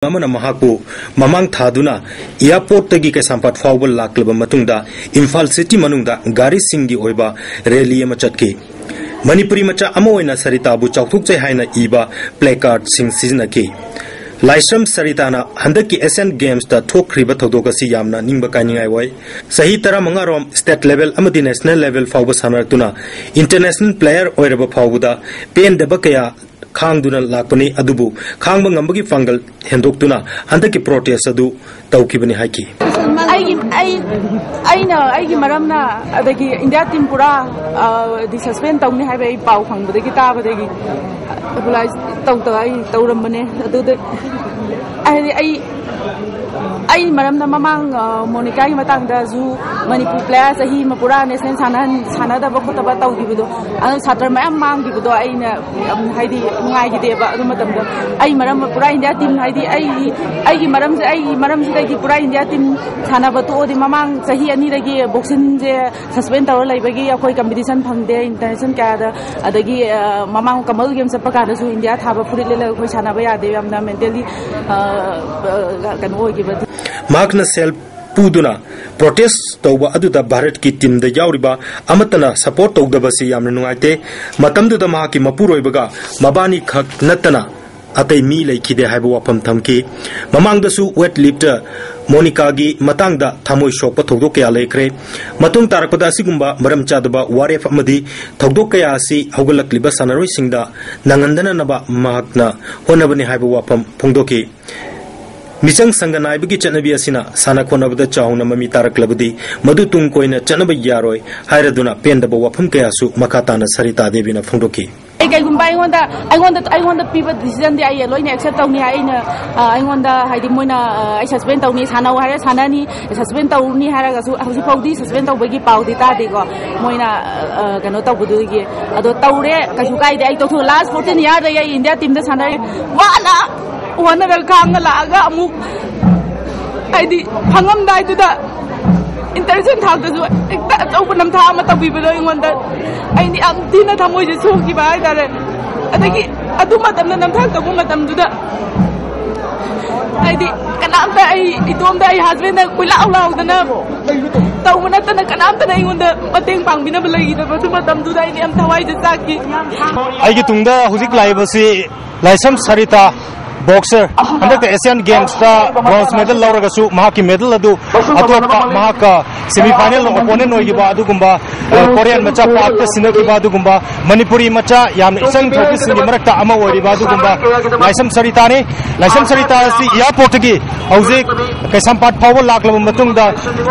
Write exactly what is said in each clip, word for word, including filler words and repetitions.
ꯑꯃꯅ ꯃꯍꯥꯛꯄꯨ ꯃꯃꯥꯡ ꯊꯥꯗꯨꯅ airport ꯇꯒꯤ ꯀꯩꯁꯥꯝꯄꯥꯠ ꯐꯥꯎꯕ ꯂꯥꯛꯂꯕ ꯃꯇꯨꯡꯗ ꯏꯝꯐꯥꯜ city ꯃꯅꯨꯡꯗ ꯒꯥꯔꯤꯁꯤꯡꯒꯤ ꯑꯣꯏꯕ rally ꯑꯃ ꯆꯠꯈꯤ꯫ ꯃꯅꯤꯄꯨꯔꯤ ꯃꯆꯥ ꯑꯃ ꯑꯣꯏꯅ ꯁꯔꯤꯇꯥꯕꯨ ꯆꯥꯎꯊꯣꯛꯆꯩ ꯍꯥꯏꯅ ꯏꯕ placard ꯁꯤꯡ ꯁꯤꯖꯤꯟꯅꯈꯤ꯫ ꯂꯥꯏꯁ꯭ꯔꯝ ꯁꯔꯤꯇꯥꯅ ꯍꯟꯗꯛꯀꯤ Asian Games ꯇ ꯊꯣꯛꯈ꯭ꯔꯤꯕ ꯊꯧꯗꯣꯛ ꯑꯁꯤ ꯌꯥꯝꯅ ꯅꯤꯡꯕ ꯀꯥꯏꯅꯤꯡꯉꯥꯏ ꯑꯣꯏ꯫ ꯆꯍꯤ ꯇꯔꯥꯃꯉꯥ ꯔꯣꯝ state level ꯑꯃꯗꯤ national level ꯐꯥꯎꯕ ꯁꯥꯟꯅꯔꯛꯇꯨꯅ international player ꯑꯣꯏꯔꯕ ꯐꯥꯎꯕꯗ ꯄꯦꯟꯗꯕ ꯀꯌꯥ ꯈꯥꯡꯗꯨꯅ ꯂꯥꯛꯄꯅꯤ, ꯑꯗꯨꯕꯨ ꯈꯥꯡꯕ ꯉꯝꯕꯒꯤ ꯄꯥꯡꯒꯜ ꯍꯦꯟꯗꯣꯛꯇꯨꯅ ꯍꯟꯗꯛꯀꯤ protest ꯑꯗꯨ ꯇꯧꯈꯤꯕꯅꯤ ꯍꯥꯏꯈꯤ꯫ ꯑꯩꯒꯤ ꯑꯩ ꯑꯩꯅ ꯑꯩꯒꯤ ꯃꯔꯝꯅ ꯑꯗꯒꯤ ꯏꯟꯗꯤꯌꯥ ꯇꯤꯝ ꯄꯨꯔꯥ ꯑ, ꯗꯤ suspend ꯇꯧꯅꯤ ꯍꯥꯏꯕ ꯑꯩ ꯄꯥꯎ ꯐꯪꯕꯗꯒꯤ, ꯇꯥꯕꯗꯒꯤ ꯔꯤꯂꯥꯏꯁ ꯇꯧꯗꯕ ꯑꯩ ꯇꯧꯔꯝꯕꯅꯦ꯫ ꯑꯗꯨꯗ ꯍꯥꯏꯗꯤ ꯑꯩ ꯑꯩ ꯃꯔꯝꯅ ꯃꯃꯥꯡ, ꯑ, ꯃꯣꯅꯤꯀꯥꯒꯤ ꯃꯇꯥꯡꯗꯁꯨ ꯃꯅꯤꯄꯨꯔ player ꯆꯍꯤ ꯑꯃ ꯄꯨꯔꯥ national ꯁꯥꯟꯅꯍꯟ ꯁꯥꯟꯅꯗꯕ ꯈꯣꯠꯇꯕ ꯇꯧꯈꯤꯕꯗꯣ, ꯑꯗꯨ ꯁꯥꯇ꯭ꯔ ꯃꯌꯥꯝ ꯃꯥꯡꯈꯤꯕꯗꯣ ꯑꯩꯅ ꯌꯥꯝ ꯍꯥꯏꯗꯤ ꯅꯨꯡꯉꯥꯏꯈꯤꯗꯦꯕ꯫ ꯑꯗꯨ ꯃꯇꯝꯗ ꯑꯩ ꯃꯔꯝ ꯄꯨꯔꯥ ꯏꯟꯗꯤꯌꯥ ꯇꯤꯝ ꯍꯥꯏꯗꯤ ꯑꯩ ꯑꯩꯒꯤ ꯃꯔꯝꯁꯦ ꯑꯩꯒꯤ ꯃꯔꯝꯁꯤꯗꯒꯤ ꯄꯨꯔꯥ ꯏꯟꯗꯤꯌꯥ ꯇꯤꯝ ꯁꯥꯟꯅꯕ ꯇꯣꯛꯑꯗꯤ, ꯃꯃꯥꯡ ꯆꯍꯤ ꯑꯅꯤꯗꯒꯤ boxing ꯁꯦ suspend ꯇꯧꯔ ꯂꯩꯕꯒꯤ ꯑꯩꯈꯣꯏ competition ꯐꯪꯗꯦ international ꯀꯌꯥꯗ, ꯑꯗꯒꯤ ꯑ, ꯃꯃꯥꯡ Commonwealth Games ꯆꯠꯄ ꯀꯥꯟꯗꯁꯨ ꯏꯟꯗꯤꯌꯥ ꯊꯥꯕ ꯐꯨꯔꯤꯠ ꯂꯤꯠꯂꯒ ꯑꯩꯈꯣꯏ ꯁꯥꯟꯅꯕ ꯌꯥꯗꯦ, ꯌꯥꯝꯅ mentally ꯑ, ꯑ, ꯀꯩꯅꯣ ꯑꯣꯏꯈꯤꯕ꯫ ꯃꯍꯥꯛꯅ ꯁꯦꯜ ꯄꯨꯗꯨꯅ protest ꯇꯧꯕ ꯑꯗꯨꯗ ꯚꯥꯔꯠꯀꯤ ꯇꯤꯝꯗ ꯌꯥꯎꯔꯤꯕ ꯑꯃꯠꯇꯅ support ꯇꯧꯗꯕꯁꯤ ꯌꯥꯝꯅ ꯅꯨꯡꯉꯥꯏꯇꯦ꯫ ꯃꯇꯝꯗꯨꯗ ꯃꯍꯥꯛꯀꯤ ꯃꯄꯨꯔꯣꯏꯕꯒ ꯃꯕꯥꯅꯤ ꯈꯛ ꯅꯠꯇꯅ ꯑꯇꯩ ꯃꯤ ꯂꯩꯈꯤꯗꯦ ꯍꯥꯏꯕ ꯋꯥꯐꯝ ꯊꯝꯈꯤ꯫ ꯃꯃꯥꯡꯗꯁꯨ weight lifter ꯃꯣꯅꯤꯀꯥꯒꯤ ꯃꯇꯥꯡꯗ ꯊꯃꯣꯏ ꯁꯣꯛꯄ ꯊꯧꯗꯣꯛ ꯀꯌꯥ ꯂꯩꯈ꯭ꯔꯦ꯫ ꯃꯇꯨꯡ ꯇꯥꯔꯛꯄꯗ ꯑꯁꯤꯒꯨꯝꯕ ꯃꯔꯝ ꯆꯥꯗꯕ ꯋꯥꯔꯦꯞ ꯑꯃꯗꯤ ꯊꯧꯗꯣꯛ ꯀꯌꯥ ꯑꯁꯤ ꯍꯧꯒꯠꯂꯛꯂꯤꯕ ꯁꯥꯟꯅꯔꯣꯏꯁꯤꯡꯗ ꯅꯪꯍꯟꯗꯅꯅꯕ ꯃꯍꯥꯛꯅ ꯍꯣꯠꯅꯕꯅꯤ ꯍꯥꯏꯕ ꯋꯥꯐꯝ ꯐꯣꯡꯗꯣꯛꯈꯤ꯫ ꯃꯤꯆꯪ ꯁꯪꯒ ꯅꯥꯏꯕꯒꯤ ꯆꯠꯅꯕꯤ ꯑꯁꯤꯅ ꯁꯥꯟꯅ ꯈꯣꯠꯅꯕꯗ ꯆꯥꯎꯅ ꯃꯃꯤ ꯇꯥꯔꯛꯂꯕꯗꯤ, ꯃꯗꯨ ꯇꯨꯡ ꯀꯣꯏꯅ ꯆꯠꯅꯕ ꯌꯥꯔꯣꯏ ꯍꯥꯏꯔꯗꯨꯅ ꯄꯦꯟꯗꯕ ꯋꯥꯐꯝ ꯀꯌꯥꯁꯨ ꯃꯈꯥ ꯇꯥꯅ ꯁꯔꯤꯇꯥ ꯗꯦꯕꯤꯅ ꯐꯣꯡꯗꯣꯛꯈꯤ꯫ ꯑꯩ ꯀꯩꯒꯨꯝꯕ ꯑꯩꯉꯣꯟꯗ ꯑꯩꯉꯣꯟꯗ ꯑꯩꯉꯣꯟꯗ ꯄꯤꯕ decision ꯗꯤ ꯑꯩ ꯂꯣꯏꯅ accept ꯇꯧꯅꯤ꯫ ꯑꯩꯅ, ꯑ, ꯑꯩꯉꯣꯟꯗ ꯍꯥꯏꯗꯤ ꯃꯣꯏꯅ, ꯑ, ꯑꯩ suspend ꯇꯧꯅꯤ, ꯁꯥꯟꯅꯧ ꯍꯥꯏꯔ ꯁꯥꯟꯅꯅꯤ, suspend ꯇꯧꯅꯤ ꯍꯥꯏꯔꯒꯁꯨ ꯍꯧꯖꯤꯛ ꯐꯥꯎꯗꯤ suspend ꯇꯧꯕꯒꯤ ꯄꯥꯎꯗꯤ ꯇꯥꯗꯦꯀꯣ꯫ ꯃꯣꯏꯅ, ꯑ, ꯑ, ꯀꯩꯅꯣ ꯇꯧꯕꯗꯨꯒꯤ ꯑꯗꯣ ꯇꯧꯔꯦ, ꯀꯩꯁꯨ ꯀꯥꯏꯗꯦ꯫ ꯑꯩ ꯇꯧꯊꯣꯛ last fourteen year ꯗꯒꯤ ꯑꯩ ꯏꯟꯗꯤꯌꯥ ꯇꯤꯝꯗ ꯁꯥꯟꯅꯔꯦ꯫ ꯋꯥꯅ ꯍꯣꯠꯅꯔꯒ ꯈꯥꯡꯉ ꯂꯥꯛꯑꯒ ꯑꯃꯨꯛ ꯍꯥꯏꯗꯤ ꯐꯪꯉꯝꯗꯥꯏꯗꯨꯗ international ꯊꯥꯛꯇꯁꯨ ꯍꯦꯛꯇ ꯑꯆꯧꯕ ꯅꯝꯊꯥꯛ ꯑꯃ ꯇꯧꯕꯤꯕꯗꯣ ꯑꯩꯉꯣꯟꯗ ꯑꯩꯗꯤ ꯌꯥꯝ ꯊꯤꯅ ꯊꯃꯣꯏꯁꯦ ꯁꯣꯛꯈꯤꯕ ꯍꯥꯏꯇꯥꯔꯦ꯫ ꯑꯗꯒꯤ ꯑꯗꯨ ꯃꯇꯝꯗ ꯅꯝꯊꯥꯛ ꯇꯧꯕ ꯃꯇꯝꯗꯨꯗ ꯍꯥꯏꯗꯤ ꯀꯅꯥꯝꯇ ꯑꯩ ꯏꯇꯣꯝꯗ ꯑꯩ ꯍꯁꯕꯦꯟꯗ ꯀꯣꯏꯂꯥꯎ ꯂꯥꯎꯗꯅ ꯇꯧꯕ ꯅꯠꯇꯅ ꯀꯅꯥꯝꯇꯅ ꯑꯩꯉꯣꯟꯗ ꯃꯇꯦꯡ ꯄꯥꯡꯕꯤꯅꯕ ꯂꯩꯈꯤꯗꯕ ꯑꯗꯨ ꯃꯇꯝꯗꯨꯗ ꯑꯩꯗꯤ ꯌꯥꯝ ꯊꯋꯥꯏꯁꯦ ꯆꯥꯛꯈꯤ꯫ ꯑꯩꯒꯤ ꯇꯨꯡꯗ ꯍꯧꯖꯤꯛ ꯂꯥꯛꯏꯕꯁꯤ ꯂꯥꯏꯁꯝ ꯁꯔꯤꯇꯥ, ꯕꯣꯛꯁꯔ, ꯍꯟꯗꯛꯇ ꯑꯦꯁꯤꯌꯥꯟ ꯒꯦꯝꯁꯇ ꯕ꯭ꯔꯣꯟꯖ ꯃꯦꯗꯜ ꯂꯧꯔꯒꯁꯨ ꯃꯍꯥꯛꯀꯤ ꯃꯦꯗꯜ ꯑꯗꯨ ꯑꯇꯣꯞꯄ ꯃꯍꯥꯛꯀ ꯁꯦꯃꯤꯐꯥꯏꯅꯦꯜ ꯑꯣꯄꯣꯅꯦꯟ ꯑꯣꯏꯈꯤꯕ ꯑꯗꯨꯒꯨꯝꯕ, ꯑ, ꯀꯣꯔꯤꯌꯟ ꯃꯆꯥ ꯄꯥꯛꯇ ꯁꯤꯟꯅꯈꯤꯕ ꯑꯗꯨꯒꯨꯝꯕ ꯃꯅꯤꯄꯨꯔꯤ ꯃꯆꯥ ꯌꯥꯝꯅ ꯏꯆꯪ ꯊꯧꯕꯤꯁꯤꯡꯒꯤ ꯃꯔꯛꯇ ꯑꯃ ꯑꯣꯏꯔꯤꯕ ꯑꯗꯨꯒꯨꯝꯕ ꯂꯥꯏꯁꯝ ꯁꯔꯤꯇꯥꯅꯤ꯫ ꯂꯥꯏꯁꯝ ꯁꯔꯤꯇꯥ ꯑꯁꯤ ꯏꯌꯥꯔꯄꯣꯔꯠꯇꯒꯤ ꯍꯧꯖꯤꯛ ꯀꯩꯁꯥꯝꯄꯥꯠ ꯐꯥꯎꯕ ꯂꯥꯛꯂꯕ ꯃꯇꯨꯡꯗ,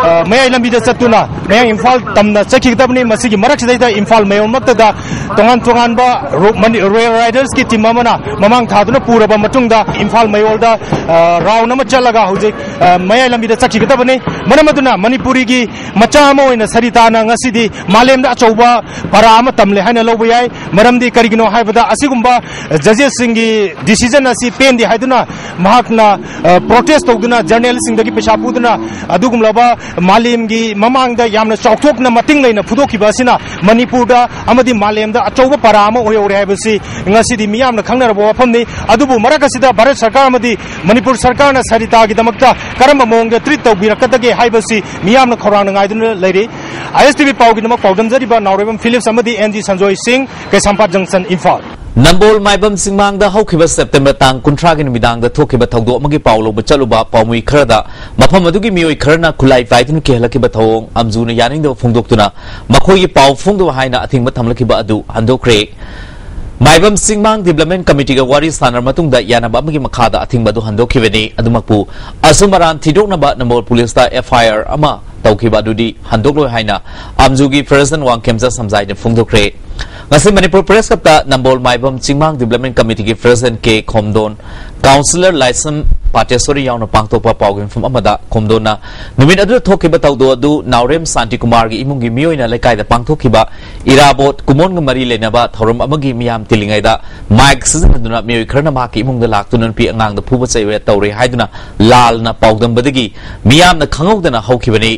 ꯑ, ꯃꯌꯥꯏ ꯂꯝꯕꯤꯗ ꯆꯠꯇꯨꯅ ꯃꯌꯥꯡ ꯏꯝꯐꯥꯜ ꯇꯝꯅ ꯆꯠꯈꯤꯒꯗꯕꯅꯤ꯫ ꯃꯁꯤꯒꯤ ꯃꯔꯛꯁꯤꯗꯩꯗ ꯏꯝꯐꯥꯜ ꯃꯌꯣꯜꯃꯛꯇꯗ ꯇꯣꯉꯥꯟ ꯇꯣꯉꯥꯟꯕ ꯔꯣ-, ꯃꯅꯤ-, ꯔꯣꯌꯦꯜ ꯔꯥꯏꯗꯔꯁꯀꯤ ꯇꯤꯝ ꯑꯃꯅ ꯃꯃꯥꯡ ꯊꯥꯗꯨꯅ ꯄꯨꯔꯕ ꯃꯇꯨꯡꯗ ꯏꯝꯐꯥꯜ ꯃꯌꯣꯜꯗ, ꯑ, ꯔꯥꯎꯟ ꯑꯃ ꯆꯠꯂꯒ ꯍꯧꯖꯤꯛ, ꯑ, ꯃꯌꯥꯏ ꯂꯝꯕꯤꯗ ꯆꯠꯈꯤꯒꯗꯕꯅꯤ꯫ ꯃꯔꯝ ꯑꯗꯨꯅ ꯃꯅꯤꯄꯨꯔꯤꯒꯤ ꯃꯆꯥ ꯑꯃ ꯑꯣꯏꯅ ꯁꯔꯤꯇꯥꯅ ꯉꯁꯤꯗꯤ ꯃꯥꯂꯦꯝꯗ ꯑꯆꯧꯕ ꯄꯔꯥ ꯑꯃ ꯇꯝꯂꯦ ꯍꯥꯏꯅ ꯂꯧꯕ ꯌꯥꯏ꯫ ꯃꯔꯝꯗꯤ ꯀꯔꯤꯒꯤꯅꯣ ꯍꯥꯏꯕꯗ ꯑꯁꯤꯒꯨꯝꯕ ꯖꯖꯦꯁꯁꯤꯡꯒꯤ ꯗꯤꯁꯤꯖꯟ ꯑꯁꯤ ꯄꯦꯟꯗꯦ ꯍꯥꯏꯗꯨꯅ ꯃꯍꯥꯛꯅ, ꯑ, ꯄ꯭ꯔꯣꯇꯦꯁ ꯇꯧꯗꯨꯅ ꯖꯔꯅꯦꯂꯤꯁꯁꯤꯡꯗꯒꯤ ꯄꯩꯁꯥ ꯄꯨꯗꯨꯅ ꯑꯗꯨꯒꯨꯝꯂꯕ ꯃꯥꯂꯦꯝꯒꯤ ꯃꯃꯥꯡꯗ ꯌꯥꯝꯅ ꯆꯥꯎꯊꯣꯛꯅ ꯃꯇꯤꯡ ꯂꯩꯅ ꯐꯨꯗꯣꯛꯈꯤꯕ ꯑꯁꯤꯅ ꯃꯅꯤꯄꯨꯔꯗ ꯑꯃꯗꯤ ꯃꯥꯂꯦꯝꯗ ꯑꯆꯧꯕ ꯄꯔꯥ ꯑꯃ ꯑꯣꯏꯍꯧꯔꯦ ꯍꯥꯏꯕꯁꯤ ꯉꯁꯤꯗꯤ ꯃꯤꯌꯥꯝꯅ ꯈꯪꯅꯔꯕ ꯋꯥꯐꯝꯅꯤ꯫ ꯑꯗꯨꯕꯨ ꯃꯔꯛ ꯑꯁꯤꯗ ꯚꯥꯔꯠ ꯁꯔꯀꯥꯔ ꯑꯃꯗꯤ ꯃꯅꯤꯄꯨꯔ ꯁꯔꯀꯥꯔꯅ ꯁꯔꯤꯇꯥꯒꯤꯗꯃꯛꯇ ꯀꯔꯝꯕ ꯃꯑꯣꯡꯗ ꯇ꯭ꯔꯤꯠ ꯇꯧꯕꯤꯔꯛꯀꯗꯒꯦ ꯍꯥꯏꯕꯁꯤ ꯃꯤꯌꯥꯝꯅ ꯈꯧꯔꯥꯡꯅ ꯉꯥꯏꯗꯨꯅ ꯂꯩꯔꯤ꯫ ꯑꯥꯏ ꯑꯦꯁ ꯇꯤ ꯚꯤ ꯄꯥꯎꯒꯤꯗꯃꯛ ꯄꯥꯎꯗꯝꯖꯔꯤꯕ ꯅꯥꯎꯔꯦꯝꯕꯝ ꯐꯤꯂꯤꯞꯁ ꯑꯃꯗꯤ ꯑꯦꯟ ꯖꯤ ꯁꯟꯖꯣꯏ ꯁꯤꯡ, ꯀꯩꯁꯥꯝꯄꯥꯠ ꯖꯪꯁꯟ, ꯏꯝꯐꯥꯜ꯫ ꯅꯝꯕꯣꯜ ꯃꯥꯏꯕꯝ ꯆꯤꯡꯃꯥꯡꯗ ꯍꯧꯈꯤꯕ ꯁꯦꯞꯇꯦꯝꯕꯔ ꯇꯥꯡ ꯀꯨꯟꯊ꯭ꯔꯥꯒꯤ ꯅꯨꯃꯤꯗꯥꯡꯗ ꯊꯣꯛꯈꯤꯕ ꯊꯧꯗꯣꯛ ꯑꯃꯒꯤ ꯄꯥꯎ ꯂꯧꯕ ꯆꯠꯂꯨꯕ ꯄꯥꯎꯃꯤ ꯈꯔꯗ ꯃꯐꯝ ꯑꯗꯨꯒꯤ ꯃꯤꯑꯣꯏ ꯈꯔꯅ ꯈꯨꯠꯂꯥꯏ ꯄꯥꯏꯗꯨꯅ ꯀꯤꯍꯜꯂꯛꯈꯤꯕ ꯊꯧꯑꯣꯡ ꯑꯝꯖꯨꯅ ꯌꯥꯅꯤꯡꯗꯕ ꯐꯣꯡꯗꯣꯛꯇꯨꯅ ꯃꯈꯣꯏꯒꯤ ꯄꯥꯎ ꯐꯣꯡꯗꯕ ꯍꯥꯏꯅ ꯑꯊꯤꯡꯕ ꯊꯝꯂꯛꯈꯤꯕ ꯑꯗꯨ ꯍꯟꯗꯣꯛꯈ꯭ꯔꯦ꯫ ꯃꯥꯏꯕꯝ ꯆꯤꯡꯃꯥꯡ ꯗꯤꯕ꯭ꯂꯞꯃꯦꯟ ꯀꯃꯤꯇꯤꯒ ꯋꯥꯔꯤ ꯁꯥꯟꯅꯔ ꯃꯇꯨꯡꯗ ꯌꯥꯅꯕ ꯑꯃꯒꯤ ꯃꯈꯥꯗ ꯑꯊꯤꯡꯕ ꯑꯗꯨ ꯍꯟꯗꯣꯛꯈꯤꯕꯅꯤ꯫ ꯑꯗꯨꯃꯛꯄꯨ ꯑꯆꯨꯝ ꯑꯔꯥꯟ ꯊꯤꯗꯣꯛꯅꯕ ꯅꯝꯕꯣꯜ ꯄꯨꯂꯤꯁꯇ ꯑꯦꯐ ꯑꯥꯏ ꯑꯥꯔ ꯑꯃ ꯇꯧꯈꯤꯕ ꯑꯗꯨꯗꯤ ꯍꯟꯗꯣꯛꯂꯣꯏ ꯍꯥꯏꯅ ꯑꯝꯖꯨꯒꯤ ꯄ꯭ꯔꯦꯁꯤꯗꯦꯟ ꯋꯥꯡꯈꯦꯝꯆꯥ ꯁꯝꯖꯥꯏꯅ ꯐꯣꯡꯗꯣꯛꯈ꯭ꯔꯦ꯫ ꯉꯁꯤ ꯃꯅꯤꯄꯨꯔ ꯄ꯭ꯔꯦꯁ ꯀ꯭ꯂꯕꯇ ꯅꯝꯕꯣꯜ ꯃꯥꯏꯕꯝ ꯆꯤꯡꯃꯥꯡ ꯗꯤꯕ꯭ꯂꯞꯃꯦꯟ ꯀꯃꯤꯇꯤꯒꯤ ꯄ꯭ꯔꯦꯁꯤꯗꯦꯟ ꯀꯦ ꯈꯣꯝꯗꯣꯟ, ꯀꯥꯎꯟꯁꯤꯂꯔ ꯂꯥꯏꯁ꯭ꯔꯝ ꯄꯥꯇꯦꯁꯣꯔꯤ ꯌꯥꯎꯅ ꯄꯥꯡꯊꯣꯛꯄ ꯄꯥꯎꯒꯤ ꯃꯤꯐꯝ ꯑꯃꯗ ꯈꯣꯝꯗꯣꯟꯅ ꯅꯨꯃꯤꯠ ꯑꯗꯨꯗ ꯊꯣꯛꯈꯤꯕ ꯊꯧꯗꯣꯛ ꯑꯗꯨ ꯅꯥꯎꯔꯦꯝ ꯁꯥꯟꯇꯤꯀꯨꯃꯥꯔꯒꯤ ꯏꯃꯨꯡꯒꯤ ꯃꯤꯑꯣꯏꯅ ꯂꯩꯀꯥꯏꯗ ꯄꯥꯡꯊꯣꯛꯈꯤꯕ ꯏꯔꯥꯕꯣꯠ ꯀꯨꯃꯣꯟꯒ ꯃꯔꯤ ꯂꯩꯅꯕ ꯊꯧꯔꯝ ꯑꯃꯒꯤ ꯃꯤꯌꯥꯝ ꯇꯤꯜꯂꯤꯉꯩꯗ ꯃꯥꯏꯛ ꯁꯤꯖꯤꯟꯅꯗꯨꯅ ꯃꯤꯑꯣꯏ ꯈꯔꯅ ꯃꯍꯥꯛꯀꯤ ꯏꯃꯨꯡꯗ ꯂꯥꯛꯇꯨꯅ ꯅꯨꯄꯤ ꯑꯉꯥꯡꯗ ꯐꯨꯕ ꯆꯩꯕ ꯇꯧꯔꯦ ꯍꯥꯏꯗꯨꯅ ꯂꯥꯜꯅ ꯄꯥꯎꯗꯝꯕꯗꯒꯤ ꯃꯤꯌꯥꯝꯅ ꯈꯪꯍꯧꯗꯅ ꯍꯧꯈꯤꯕꯅꯤ꯫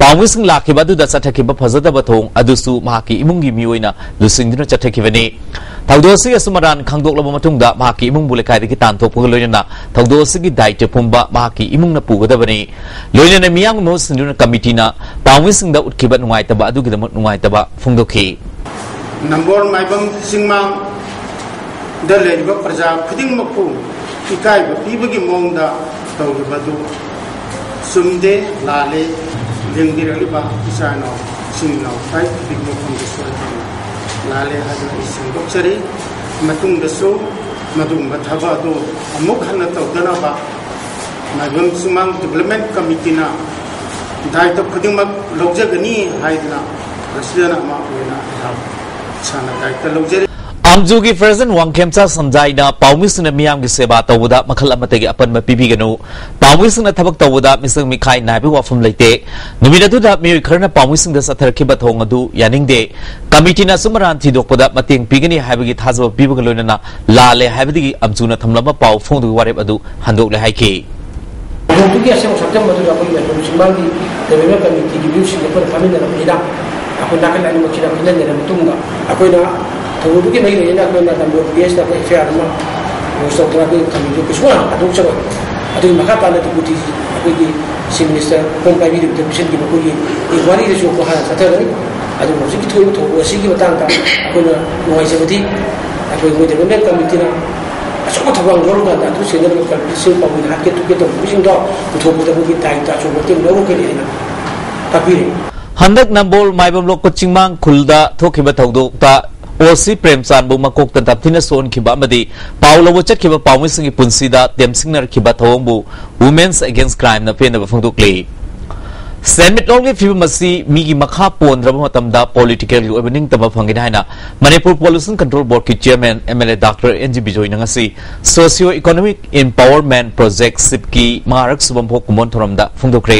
ꯄꯥꯎꯃꯤꯁꯤꯡ ꯂꯥꯛꯈꯤꯕ ꯑꯗꯨꯗ ꯆꯠꯊꯈꯤꯕ ꯐꯖꯗꯕ ꯊꯧꯑꯣꯡ ꯑꯗꯨꯁꯨ ꯃꯍꯥꯛꯀꯤ ꯏꯃꯨꯡꯒꯤ ꯃꯤꯑꯣꯏꯅ ꯂꯨꯆꯤꯡꯗꯨꯅ ꯆꯠꯊꯈꯤꯕꯅꯤ꯫ ꯊꯧꯗꯣꯛ ꯑꯁꯤꯒꯤ ꯑꯆꯨꯝ ꯑꯔꯥꯟ ꯈꯪꯗꯣꯛꯂꯕ ꯃꯇꯨꯡꯗ ꯃꯍꯥꯛꯀꯤ ꯏꯃꯨꯡꯕꯨ ꯂꯩꯀꯥꯏꯗꯒꯤ ꯇꯥꯟꯊꯣꯛꯄꯒ ꯂꯣꯏꯅꯅ ꯊꯧꯗꯣꯛ ꯑꯁꯤꯒꯤ ꯗꯥꯏꯇ꯭ꯋ ꯄꯨꯝꯕ ꯃꯍꯥꯛꯀꯤ ꯏꯃꯨꯡꯅ ꯄꯨꯒꯗꯕꯅꯤ꯫ ꯂꯣꯏꯅꯅ ꯃꯤꯌꯥꯝꯒꯤ ꯃꯍꯨꯠ ꯁꯤꯟꯗꯨꯅ ꯀꯃꯤꯇꯤꯅ ꯄꯥꯎꯃꯤꯁꯤꯡꯗ ꯎꯠꯈꯤꯕ ꯅꯨꯡꯉꯥꯏꯇꯕ ꯑꯗꯨꯒꯤꯗꯃꯛ ꯅꯨꯡꯉꯥꯏꯇꯕ ꯐꯣꯡꯗꯣꯛꯈꯤ꯫ ꯅꯝꯕꯣꯜ ꯃꯥꯏꯕꯝ ꯆꯤꯡꯃꯥꯡꯗ ꯂꯩꯔꯤꯕ ꯄ꯭ꯔꯖꯥ ꯈꯨꯗꯤꯡꯃꯛꯄꯨ ꯏꯀꯥꯏꯕ ꯄꯤꯕꯒꯤ ꯃꯑꯣꯡꯗ ꯇꯧꯔꯤꯕ ꯑꯗꯨ ꯆꯨꯝꯗꯦ, ꯂꯥꯜꯂꯦ꯫ ꯂꯦꯡꯕꯤꯔꯛꯂꯤꯕ ꯏꯆꯥ ꯏꯅꯥꯎ, ꯏꯆꯤꯟ ꯏꯅꯥꯎ ꯇꯥꯏ ꯈꯨꯗꯤꯡꯃꯛ ꯐꯝꯗ ꯁꯣꯏꯗꯅ ꯂꯥꯜꯂꯦ ꯍꯥꯏꯗꯨꯅ ꯑꯩ ꯁꯦꯡꯗꯣꯛꯆꯔꯤ꯫ ꯃꯇꯨꯡꯗꯁꯨ ꯃꯗꯨꯒꯨꯝꯕ ꯊꯕꯛ ꯑꯗꯨ ꯑꯃꯨꯛ ꯍꯟꯅ ꯇꯧꯗꯅꯕ ꯃꯥꯏꯕꯝ ꯆꯤꯡꯃꯥꯡ ꯗꯤꯕꯦꯂꯞꯃꯦꯟ ꯀꯃꯤꯇꯤꯅ ꯗꯥꯏꯇ ꯈꯨꯗꯤꯡꯃꯛ ꯂꯧꯖꯒꯅꯤ ꯍꯥꯏꯗꯨꯅ ꯄ꯭ꯔꯁꯤꯗꯦꯟ ꯑꯃ ꯑꯣꯏꯅ ꯑꯩꯍꯥꯛ ꯏꯁꯥꯅ ꯗꯥꯏꯇ ꯂꯧꯖꯔꯤ꯫ ꯑꯝꯖꯨꯒꯤ ꯄ꯭ꯔꯁꯤꯗꯦꯟ ꯋꯥꯡꯈꯦꯝꯆꯥ ꯁꯝꯖꯥꯏꯅ ꯄꯥꯎꯃꯤꯁꯤꯡꯅ ꯃꯤꯌꯥꯝꯒꯤ ꯁꯦꯕꯥ ꯇꯧꯕꯗ ꯃꯈꯜ ꯑꯃꯠꯇꯒꯤ ꯑꯄꯟꯕ ꯄꯤꯕꯤꯒꯅꯨ꯫ ꯄꯥꯎꯃꯤꯁꯤꯡꯅ ꯊꯕꯛ ꯇꯧꯕꯗ ꯃꯤꯆꯪ ꯃꯤꯈꯥꯏ ꯅꯥꯏꯕꯒꯤ ꯋꯥꯐꯝ ꯂꯩꯇꯦ꯫ ꯅꯨꯃꯤꯠ ꯑꯗꯨꯗ ꯃꯤꯑꯣꯏ ꯈꯔꯅ ꯄꯥꯎꯃꯤꯁꯤꯡꯗ ꯆꯠꯊꯔꯛꯈꯤꯕ ꯊꯧꯑꯣꯡ ꯑꯗꯨ ꯌꯥꯅꯤꯡꯗꯦ꯫ ꯀꯃꯤꯇꯤꯅ ꯑꯆꯨꯝ ꯑꯔꯥꯟ ꯊꯤꯗꯣꯛꯄꯗ ꯃꯇꯦꯡ ꯄꯤꯒꯅꯤ ꯍꯥꯏꯕꯒꯤ ꯊꯥꯖꯕ ꯄꯤꯕꯒ ꯂꯣꯏꯅꯅ ꯂꯥꯜꯂꯦ ꯍꯥꯏꯕꯗꯒꯤ ꯑꯝꯖꯨꯅ ꯊꯝꯂꯝꯕ ꯄꯥꯎ ꯐꯣꯡꯗꯣꯛꯄꯒꯤ ꯋꯥꯔꯦꯞ ꯑꯗꯨ ꯍꯟꯗꯣꯛꯂꯦ ꯍꯥꯏꯈꯤ꯫ ꯊꯧꯗꯣꯛꯇꯨꯒꯤ ꯑꯁꯦꯡꯕ ꯁꯛꯇꯝ ꯑꯗꯨ ꯑꯩꯈꯣꯏꯒꯤ ꯃꯥꯏꯕꯝ ꯆꯤꯡꯃꯥꯡꯒꯤ ꯗꯦꯕꯂꯞꯃꯦꯟ ꯀꯃꯤꯇꯤꯒꯤ ꯃꯤꯑꯣꯏꯁꯤꯡꯒ ꯑꯩꯈꯣꯏꯅ ꯐꯝꯃꯤꯟꯅꯔꯕꯅꯤꯅ ꯑꯩꯈꯣꯏ ꯅꯥꯀꯟ ꯑꯅꯤꯃꯛꯁꯤꯗ ꯈꯟꯅ ꯅꯩꯅꯔꯕ ꯃꯇꯨꯡꯗ ꯑꯩꯈꯣꯏꯅ ꯊꯧꯗꯣꯛꯇꯨꯒꯤ ꯃꯔꯤ ꯂꯩꯅꯅ ꯑꯩꯈꯣꯏꯅ ꯅꯝꯕꯣꯜ ꯄꯤ ꯑꯦꯁꯇ ꯑꯩꯈꯣꯏ ꯑꯦꯐ ꯑꯥꯏ ꯑꯥꯔ ꯑꯃ ꯂꯣꯟꯁ ꯇꯧꯗꯅ ꯑꯩꯈꯣꯏ ꯀꯃꯤꯇꯤꯗꯨ ꯀꯩꯁꯨ ꯍꯥꯟꯗꯣꯛꯆꯔꯣꯏ꯫ ꯑꯗꯨꯒꯤ ꯃꯈꯥ ꯇꯥꯅ ꯗꯤꯄꯨꯇꯤ ꯑꯩꯈꯣꯏꯒꯤ ꯆꯤꯐ ꯃꯤꯅꯤꯁꯇꯔ ꯐꯣꯝ ꯄꯥꯏꯕꯤꯔꯤꯕꯗ ꯄꯤꯁꯤꯟꯈꯤꯕ ꯑꯩꯈꯣꯏꯒꯤ ꯏꯟꯀ꯭ꯋꯥꯔꯤꯗꯁꯨ ꯑꯩꯈꯣꯏ ꯍꯥꯟꯅ ꯆꯠꯊꯒꯅꯤ꯫ ꯑꯗꯨꯕꯨ ꯍꯧꯖꯤꯛꯀꯤ ꯊꯣꯛꯏꯕ ꯊꯧꯗꯣꯛ ꯑꯁꯤꯒꯤ ꯃꯇꯥꯡꯗ ꯑꯩꯈꯣꯏꯅ ꯅꯨꯡꯉꯥꯏꯖꯕꯗꯤ ꯑꯩꯈꯣꯏ ꯃꯣꯏ ꯗꯦꯕꯂꯞꯃꯦꯟ ꯀꯃꯤꯇꯤꯅ ꯑꯆꯧꯕ ꯊꯧꯗꯥꯡ ꯂꯧꯔꯀꯥꯟꯗ ꯑꯗꯨ ꯁꯦꯟꯅꯅꯕ ꯀꯜꯄꯤꯁꯤꯡ ꯄꯥꯎꯃꯤꯗ ꯍꯥꯠꯀꯦ ꯊꯨꯞꯀꯦ ꯇꯧꯕꯁꯤꯡꯗꯣ ꯄꯨꯊꯣꯛꯄꯗ ꯃꯣꯏꯒꯤ ꯗꯥꯏꯇ ꯑꯆꯧꯕ ꯃꯇꯦꯡ ꯂꯧꯔꯛꯀꯅꯤ ꯍꯥꯏꯅ ꯇꯥꯛꯄꯤꯔꯤ꯫ ꯍꯟꯗꯛ ꯅꯝꯕꯣꯜ ꯃꯥꯏꯕꯝ ꯂꯣꯛꯄ ꯆꯤꯡꯃꯥꯡ ꯈꯨꯜꯗ ꯊꯣꯛꯈꯤꯕ ꯊꯧꯗꯣꯛꯇ ꯑꯣ ꯁꯤ ꯄ꯭ꯔꯦꯝꯆꯥꯟꯕꯨ ꯃꯀꯣꯛꯇ ꯅꯝꯊꯤꯅ ꯁꯣꯛꯍꯟꯈꯤꯕ ꯑꯃꯗꯤ ꯄꯥꯎ ꯂꯧꯕ ꯆꯠꯈꯤꯕ ꯄꯥꯎꯃꯤꯁꯤꯡꯒꯤ ꯄꯨꯟꯁꯤꯗ ꯇꯦꯝꯁꯤꯡꯅꯔꯛꯈꯤꯕ ꯊꯧꯑꯣꯡꯕꯨ Women's Against Crimeꯅ ꯄꯦꯟꯗꯕ ꯐꯣꯡꯗꯣꯛꯂꯤ꯫ ꯁꯦꯟꯃꯤꯠꯂꯣꯟꯒꯤ ꯐꯤꯕꯝ ꯑꯁꯤ ꯃꯤꯒꯤ ꯃꯈꯥ ꯄꯣꯟꯗ꯭ꯔꯕ ꯃꯇꯝꯗ ꯄꯣꯂꯤꯇꯤꯀꯦꯜꯒꯤ ꯑꯣꯏꯕ ꯅꯤꯡꯇꯝꯕ ꯐꯪꯒꯅꯤ ꯍꯥꯏꯅ ꯃꯅꯤꯄꯨꯔ ꯄꯣꯂꯨꯁꯟ ꯀꯟꯇ꯭ꯔꯣꯜ ꯕꯣꯔꯗꯀꯤ chairman M L A doctor N G ꯕꯤꯖꯣꯏꯅ ꯉꯁꯤ ꯁꯣꯁꯤꯌꯣ ꯏꯀꯣꯅꯣꯃꯤꯛ ꯏꯝꯄꯥꯋꯔꯃꯦꯟ ꯄ꯭ꯔꯣꯖꯦꯛ ꯁꯤꯞꯀꯤ ꯃꯉꯥꯔꯛ ꯁꯨꯕ ꯃꯄꯣꯛ ꯀꯨꯝꯑꯣꯟ ꯊꯧꯔꯝꯗ ꯐꯣꯡꯗꯣꯛꯈ꯭ꯔꯦ꯫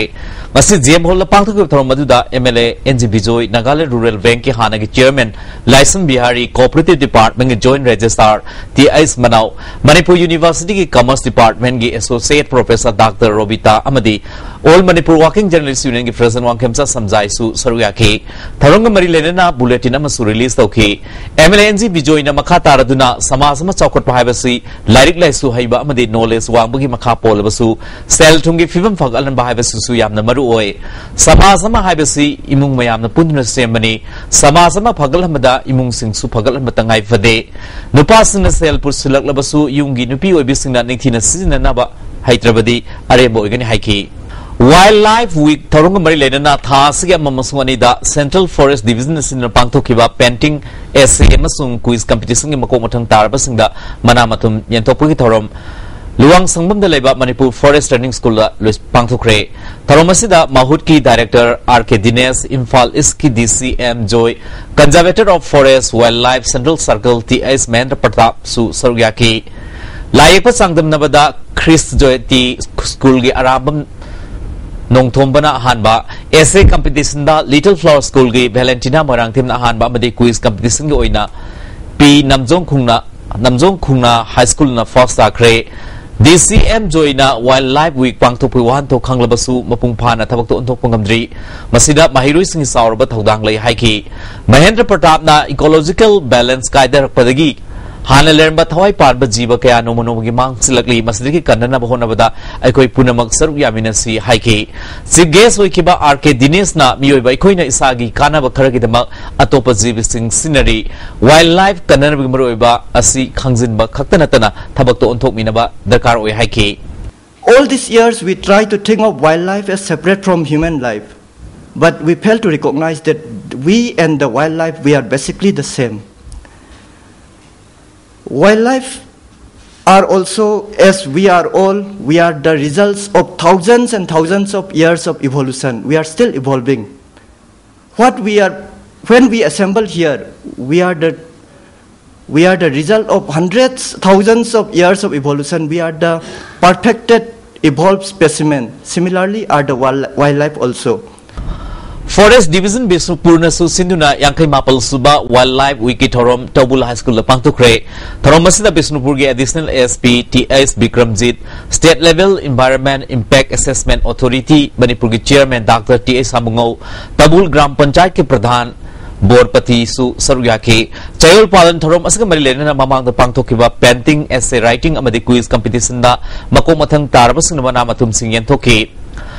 ꯉꯁꯤ ꯖꯤ ꯑꯦꯝ ꯍꯣꯜꯗ ꯄꯥꯡꯊꯣꯛꯈꯤꯕ ꯊꯧꯔꯝ ꯑꯗꯨꯗ M L A N G Bijoy, Nagaland rural ꯕꯦꯡꯛꯀꯤ ꯍꯥꯟꯅꯒꯤ ꯆꯤꯌꯔꯃꯦꯟ ꯂꯥꯏꯁ꯭ꯔꯝ ꯕꯤꯍꯥꯔꯤ, ꯀꯣꯑꯣꯄꯔꯦꯇꯤꯚ ꯗꯤꯄꯥꯔꯠꯃꯦꯟꯒꯤ joint registrar T H Manao, Manipur ꯌꯨꯅꯤꯚꯔꯁꯤꯇꯤꯒꯤ ꯀꯃꯔꯁ ꯗꯤꯄꯥꯔꯠꯃꯦꯟꯒꯤ ꯑꯦꯁꯣꯁꯤꯌꯦꯠ ꯄ꯭ꯔꯣꯐꯦꯁꯔ ꯗꯥꯛꯇꯔ ꯔꯣꯕꯤꯇꯥ ꯑꯃꯗꯤ ꯑꯣꯜ ꯃꯅꯤꯄꯨꯔ ꯋꯥꯔꯀꯤꯡ ꯖꯔꯅꯦꯂꯤꯁ꯭ꯠ ꯒꯤ ꯄ꯭ꯔꯦꯁꯤꯗꯦꯟꯠ ꯋꯥꯡꯈꯦꯝꯆꯥ ꯁꯝꯖꯥꯏꯁꯨ ꯁꯔꯨꯛ ꯌꯥꯈꯤ꯫ ꯊꯧꯔꯝꯒ ꯃꯔꯤ ꯂꯩꯅꯅ ꯕꯨꯂꯦꯇꯤꯟ ꯑꯃꯁꯨ ꯔꯤꯂꯤꯖ ꯇꯧꯈꯤ꯫ M L A N G ꯕꯤꯖꯣꯏꯅ ꯃꯈꯥ ꯇꯥꯔꯗꯨꯅ ꯁꯃꯥꯖ ꯑꯃ ꯆꯥꯎꯈꯠꯄ ꯍꯥꯏꯕꯁꯤ ꯂꯥꯏꯔꯤꯛ ꯂꯥꯏꯁꯨ ꯍꯩꯕ ꯑꯃꯗꯤ ꯅꯣꯂꯦꯖ ꯋꯥꯡꯕꯒꯤ ꯃꯈꯥ ꯄꯣꯜꯂꯕꯁꯨ ꯁꯦꯜ ꯊꯨꯝꯒꯤ ꯐꯤꯕꯝ ꯐꯒꯠꯍꯟꯕ ꯍꯥꯏꯕꯁꯤꯁꯨ ꯌꯥꯝꯅ ꯃꯔꯨ ꯑꯣꯏ꯫ ꯁꯃꯥꯖ ꯑꯃ ꯍꯥꯏꯕꯁꯤ ꯏꯃꯨꯡ ꯃꯌꯥꯝꯅ ꯄꯨꯟꯗꯨꯅ ꯁꯦꯝꯕꯅꯤ꯫ ꯁꯃꯥꯖ ꯑꯃ ꯐꯒꯠꯍꯟꯕꯗ ꯏꯃꯨꯡꯁꯤꯡꯁꯨ ꯐꯒꯠꯍꯟꯕ ꯇꯉꯥꯏ ꯐꯗꯦ꯫ ꯅꯨꯄꯥꯁꯤꯡꯅ ꯁꯦꯜ ꯄꯨꯁꯤꯜꯂꯛꯂꯕꯁꯨ ꯌꯨꯝꯒꯤ ꯅꯨꯄꯤ ꯑꯣꯏꯕꯤꯁꯤꯡꯅ ꯅꯤꯡꯊꯤꯅ ꯁꯤꯖꯤꯟꯅꯅꯕ ꯍꯩꯇ꯭ꯔꯕꯗꯤ ꯑꯔꯦꯝꯕ ꯑꯣꯏꯒꯅꯤ ꯍꯥꯏꯈꯤ꯫ ꯋꯥꯏꯜꯗ ꯂꯥꯏꯐ ꯋꯤꯛ ꯊꯧꯔꯝꯒ ꯃꯔꯤ ꯂꯩꯅꯅ ꯊꯥ ꯑꯁꯤꯒꯤ ꯑꯃ ꯑꯃꯁꯨꯡ ꯑꯅꯤꯗ ꯁꯦꯟꯇ꯭ꯔꯦꯜ ꯐꯣꯔꯦꯁ ꯗꯤꯕꯤꯖꯟ ꯑꯁꯤꯅ ꯄꯥꯡꯊꯣꯛꯈꯤꯕ ꯄꯦꯟꯇꯤꯡ, ꯑꯦꯁꯦ ꯑꯃꯁꯨꯡ ꯀ꯭ꯋꯤꯖ ꯀꯝꯄꯤꯇꯤꯁꯟꯒꯤ ꯃꯀꯣꯛ ꯃꯊꯪ ꯇꯥꯔꯕꯁꯤꯡꯗ ꯃꯅꯥ ꯃꯊꯨꯝ ꯌꯦꯟꯊꯣꯛꯄꯒꯤ ꯊꯧꯔꯝ ꯂꯨꯋꯥꯡ ꯁꯪꯕꯝꯗ ꯂꯩꯕ ꯃꯅꯤꯄꯨꯔ ꯐꯣꯔꯦꯁ ꯇ꯭ꯔꯦꯅꯤꯡ ꯁ꯭ꯀꯨꯜꯗ ꯂꯣꯏ-, ꯄꯥꯡꯊꯣꯛꯈ꯭ꯔꯦ꯫ ꯊꯧꯔꯝ ꯑꯁꯤꯗ ꯃꯍꯨꯠꯀꯤ director R K Dinesh, Imphal ꯏꯁꯀꯤ D C M Joy, conservator of forest wildlife central circle T H Mahendra ꯄ꯭ꯔꯇꯥꯞꯁꯨ ꯁꯔꯨꯛ ꯌꯥꯈꯤ꯫ ꯂꯥꯏ ꯌꯦꯛꯄ ꯆꯥꯡꯗꯝꯅꯕꯗ ꯈ꯭ꯔꯤꯁ ꯖꯣꯏꯇꯤ ꯁ꯭ꯀꯨꯜꯒꯤ ꯑꯔꯥꯝꯕꯝ ꯅꯣꯡꯊꯣꯝꯕꯅ ꯑꯍꯥꯟꯕ, ꯑꯦꯁꯦ ꯀꯝꯄꯤꯇꯤꯁꯟꯗ ꯂꯤꯇꯜ ꯐ꯭ꯂꯥꯋꯔ ꯁ꯭ꯀꯨꯜꯒꯤ ꯚꯦꯂꯦꯟꯇꯤꯅꯥ ꯃꯣꯏꯔꯥꯡꯊꯦꯝꯅ ꯑꯍꯥꯟꯕ ꯑꯃꯗꯤ ꯀ꯭ꯋꯤꯖ ꯀꯝꯄꯤꯇꯤꯁꯟꯒꯤ ꯑꯣꯏꯅ ꯄꯤ ꯅꯝꯖꯣꯡ ꯈꯨꯡꯅ, ꯅꯝꯖꯣꯡ ꯈꯨꯡꯅ ꯍꯥꯏ ꯁ꯭ꯀꯨꯜꯅ ꯐꯥꯔꯁ ꯇꯥꯈ꯭ꯔꯦ꯫ ꯗꯤ C M ꯖꯣꯏꯅ wild life week ꯄꯥꯡꯊꯣꯛꯄꯒꯤ ꯋꯥꯍꯟꯊꯣꯛ ꯈꯪꯂꯕꯁꯨ ꯃꯄꯨꯡ ꯐꯥꯅ ꯊꯕꯛꯇ ꯑꯣꯟꯊꯣꯛꯄ ꯉꯝꯗ꯭ꯔꯤ꯫ ꯃꯁꯤꯗ ꯃꯍꯩꯔꯣꯏꯁꯤꯡꯒꯤ ꯆꯥꯎꯔꯕ ꯊꯧꯗꯥꯡ ꯂꯩ ꯍꯥꯏꯈꯤ꯫ ꯃꯍꯦꯟꯗ꯭ꯔ ꯄ꯭ꯔꯇꯥꯞꯅ ꯏꯀꯣꯂꯣꯖꯤꯀꯦꯜ ꯕꯦꯂꯦꯟꯁ ꯀꯥꯏꯗꯔꯛꯄꯗꯒꯤ ꯍꯥꯟꯅ ꯂꯩꯔꯝꯕ ꯊꯋꯥꯏ ꯄꯥꯟꯕ ꯖꯤꯕ ꯀꯌꯥ ꯅꯣꯡꯃ ꯅꯣꯡꯃꯒꯤ ꯃꯥꯡꯁꯤꯜꯂꯛꯂꯤ, ꯃꯁꯤꯗꯒꯤ ꯀꯟꯅꯅꯕ ꯍꯣꯠꯅꯕꯗ ꯑꯩꯈꯣꯏ ꯄꯨꯝꯅꯃꯛ ꯁꯔꯨꯛ ꯌꯥꯃꯤꯟꯅꯁꯤ ꯍꯥꯏꯈꯤ꯫ ꯆꯤꯐ ꯒꯦꯁ ꯑꯣꯏꯈꯤꯕ ꯑꯥꯔ ꯀꯦ ꯗꯤꯅꯦꯁꯅ ꯃꯤꯑꯣꯏꯕ ꯑꯩꯈꯣꯏꯅ ꯏꯁꯥꯒꯤ ꯀꯥꯟꯅꯕ ꯈꯔꯒꯤꯗꯃꯛ ꯑꯇꯣꯞꯄ ꯖꯤꯕꯁꯤꯡ ꯁꯤꯖꯤꯟꯅꯔꯤ꯫ ꯋꯥꯏꯜꯗ ꯂꯥꯏꯐ ꯀꯟꯅꯅꯕꯒꯤ ꯃꯔꯨꯑꯣꯏꯕ ꯑꯁꯤ ꯈꯪꯖꯤꯟꯕ ꯈꯛꯇ ꯅꯠꯇꯅ ꯊꯕꯛꯇ ꯑꯣꯟꯊꯣꯛꯃꯤꯟꯅꯕ ꯗꯔꯀꯥꯔ ꯑꯣꯏ ꯍꯥꯏꯈꯤ꯫ All these years, we try to think of wildlife as separate from human life, but we fail to recognize that we and the wildlife, we are basically the same. Wildlife are also, as we are all, we are the results of thousands and thousands of years of evolution. We are still evolving. What we are, when we assemble here, we are the we are the result of hundreds, thousands of years of evolution. We are the perfected, evolved specimen. Similarly, are the wild- wildlife also. Forest Division ꯕꯤꯁꯅꯨꯄꯨꯔꯅꯁꯨ ꯁꯤꯟꯗꯨꯅ ꯌꯥꯡꯈꯩ ꯃꯥꯄꯜ ꯁꯨꯕ Wildlife Weekꯀꯤ ꯊꯧꯔꯝ ꯇꯧꯕꯨꯜ High Schoolꯗ ꯄꯥꯡꯊꯣꯛꯈ꯭ꯔꯦ꯫ ꯊꯧꯔꯝ ꯑꯁꯤꯗ ꯕꯤꯁꯅꯨꯄꯨꯔꯒꯤ Additional SP T H Bikramjit, State Level Environment Impact Assessment Authority ꯃꯅꯤꯄꯨꯔꯒꯤ Chairman doctor T H Samungou, Thoubul gram ꯄꯟꯆꯥꯌꯠꯀꯤ ꯄ꯭ꯔꯙꯥꯟ ꯕꯣꯔꯄꯇꯤꯁꯨ ꯁꯔꯨꯛ ꯌꯥꯈꯤ꯫ ꯆꯌꯣꯜ ꯄꯥꯂꯟ ꯊꯧꯔꯝ ꯑꯁꯤꯒ ꯃꯔꯤ ꯂꯩꯅꯅ ꯃꯃꯥꯡꯗ ꯄꯥꯡꯊꯣꯛꯈꯤꯕ Painting, Essay Writing ꯑꯃꯗꯤ Quiz Competitionꯗ ꯃꯀꯣꯛ ꯃꯊꯪ ꯇꯥꯔꯕꯁꯤꯡꯅ ꯃꯅꯥ ꯃꯊꯨꯝꯁꯤꯡ ꯌꯦꯟꯊꯣꯛꯈꯤ꯫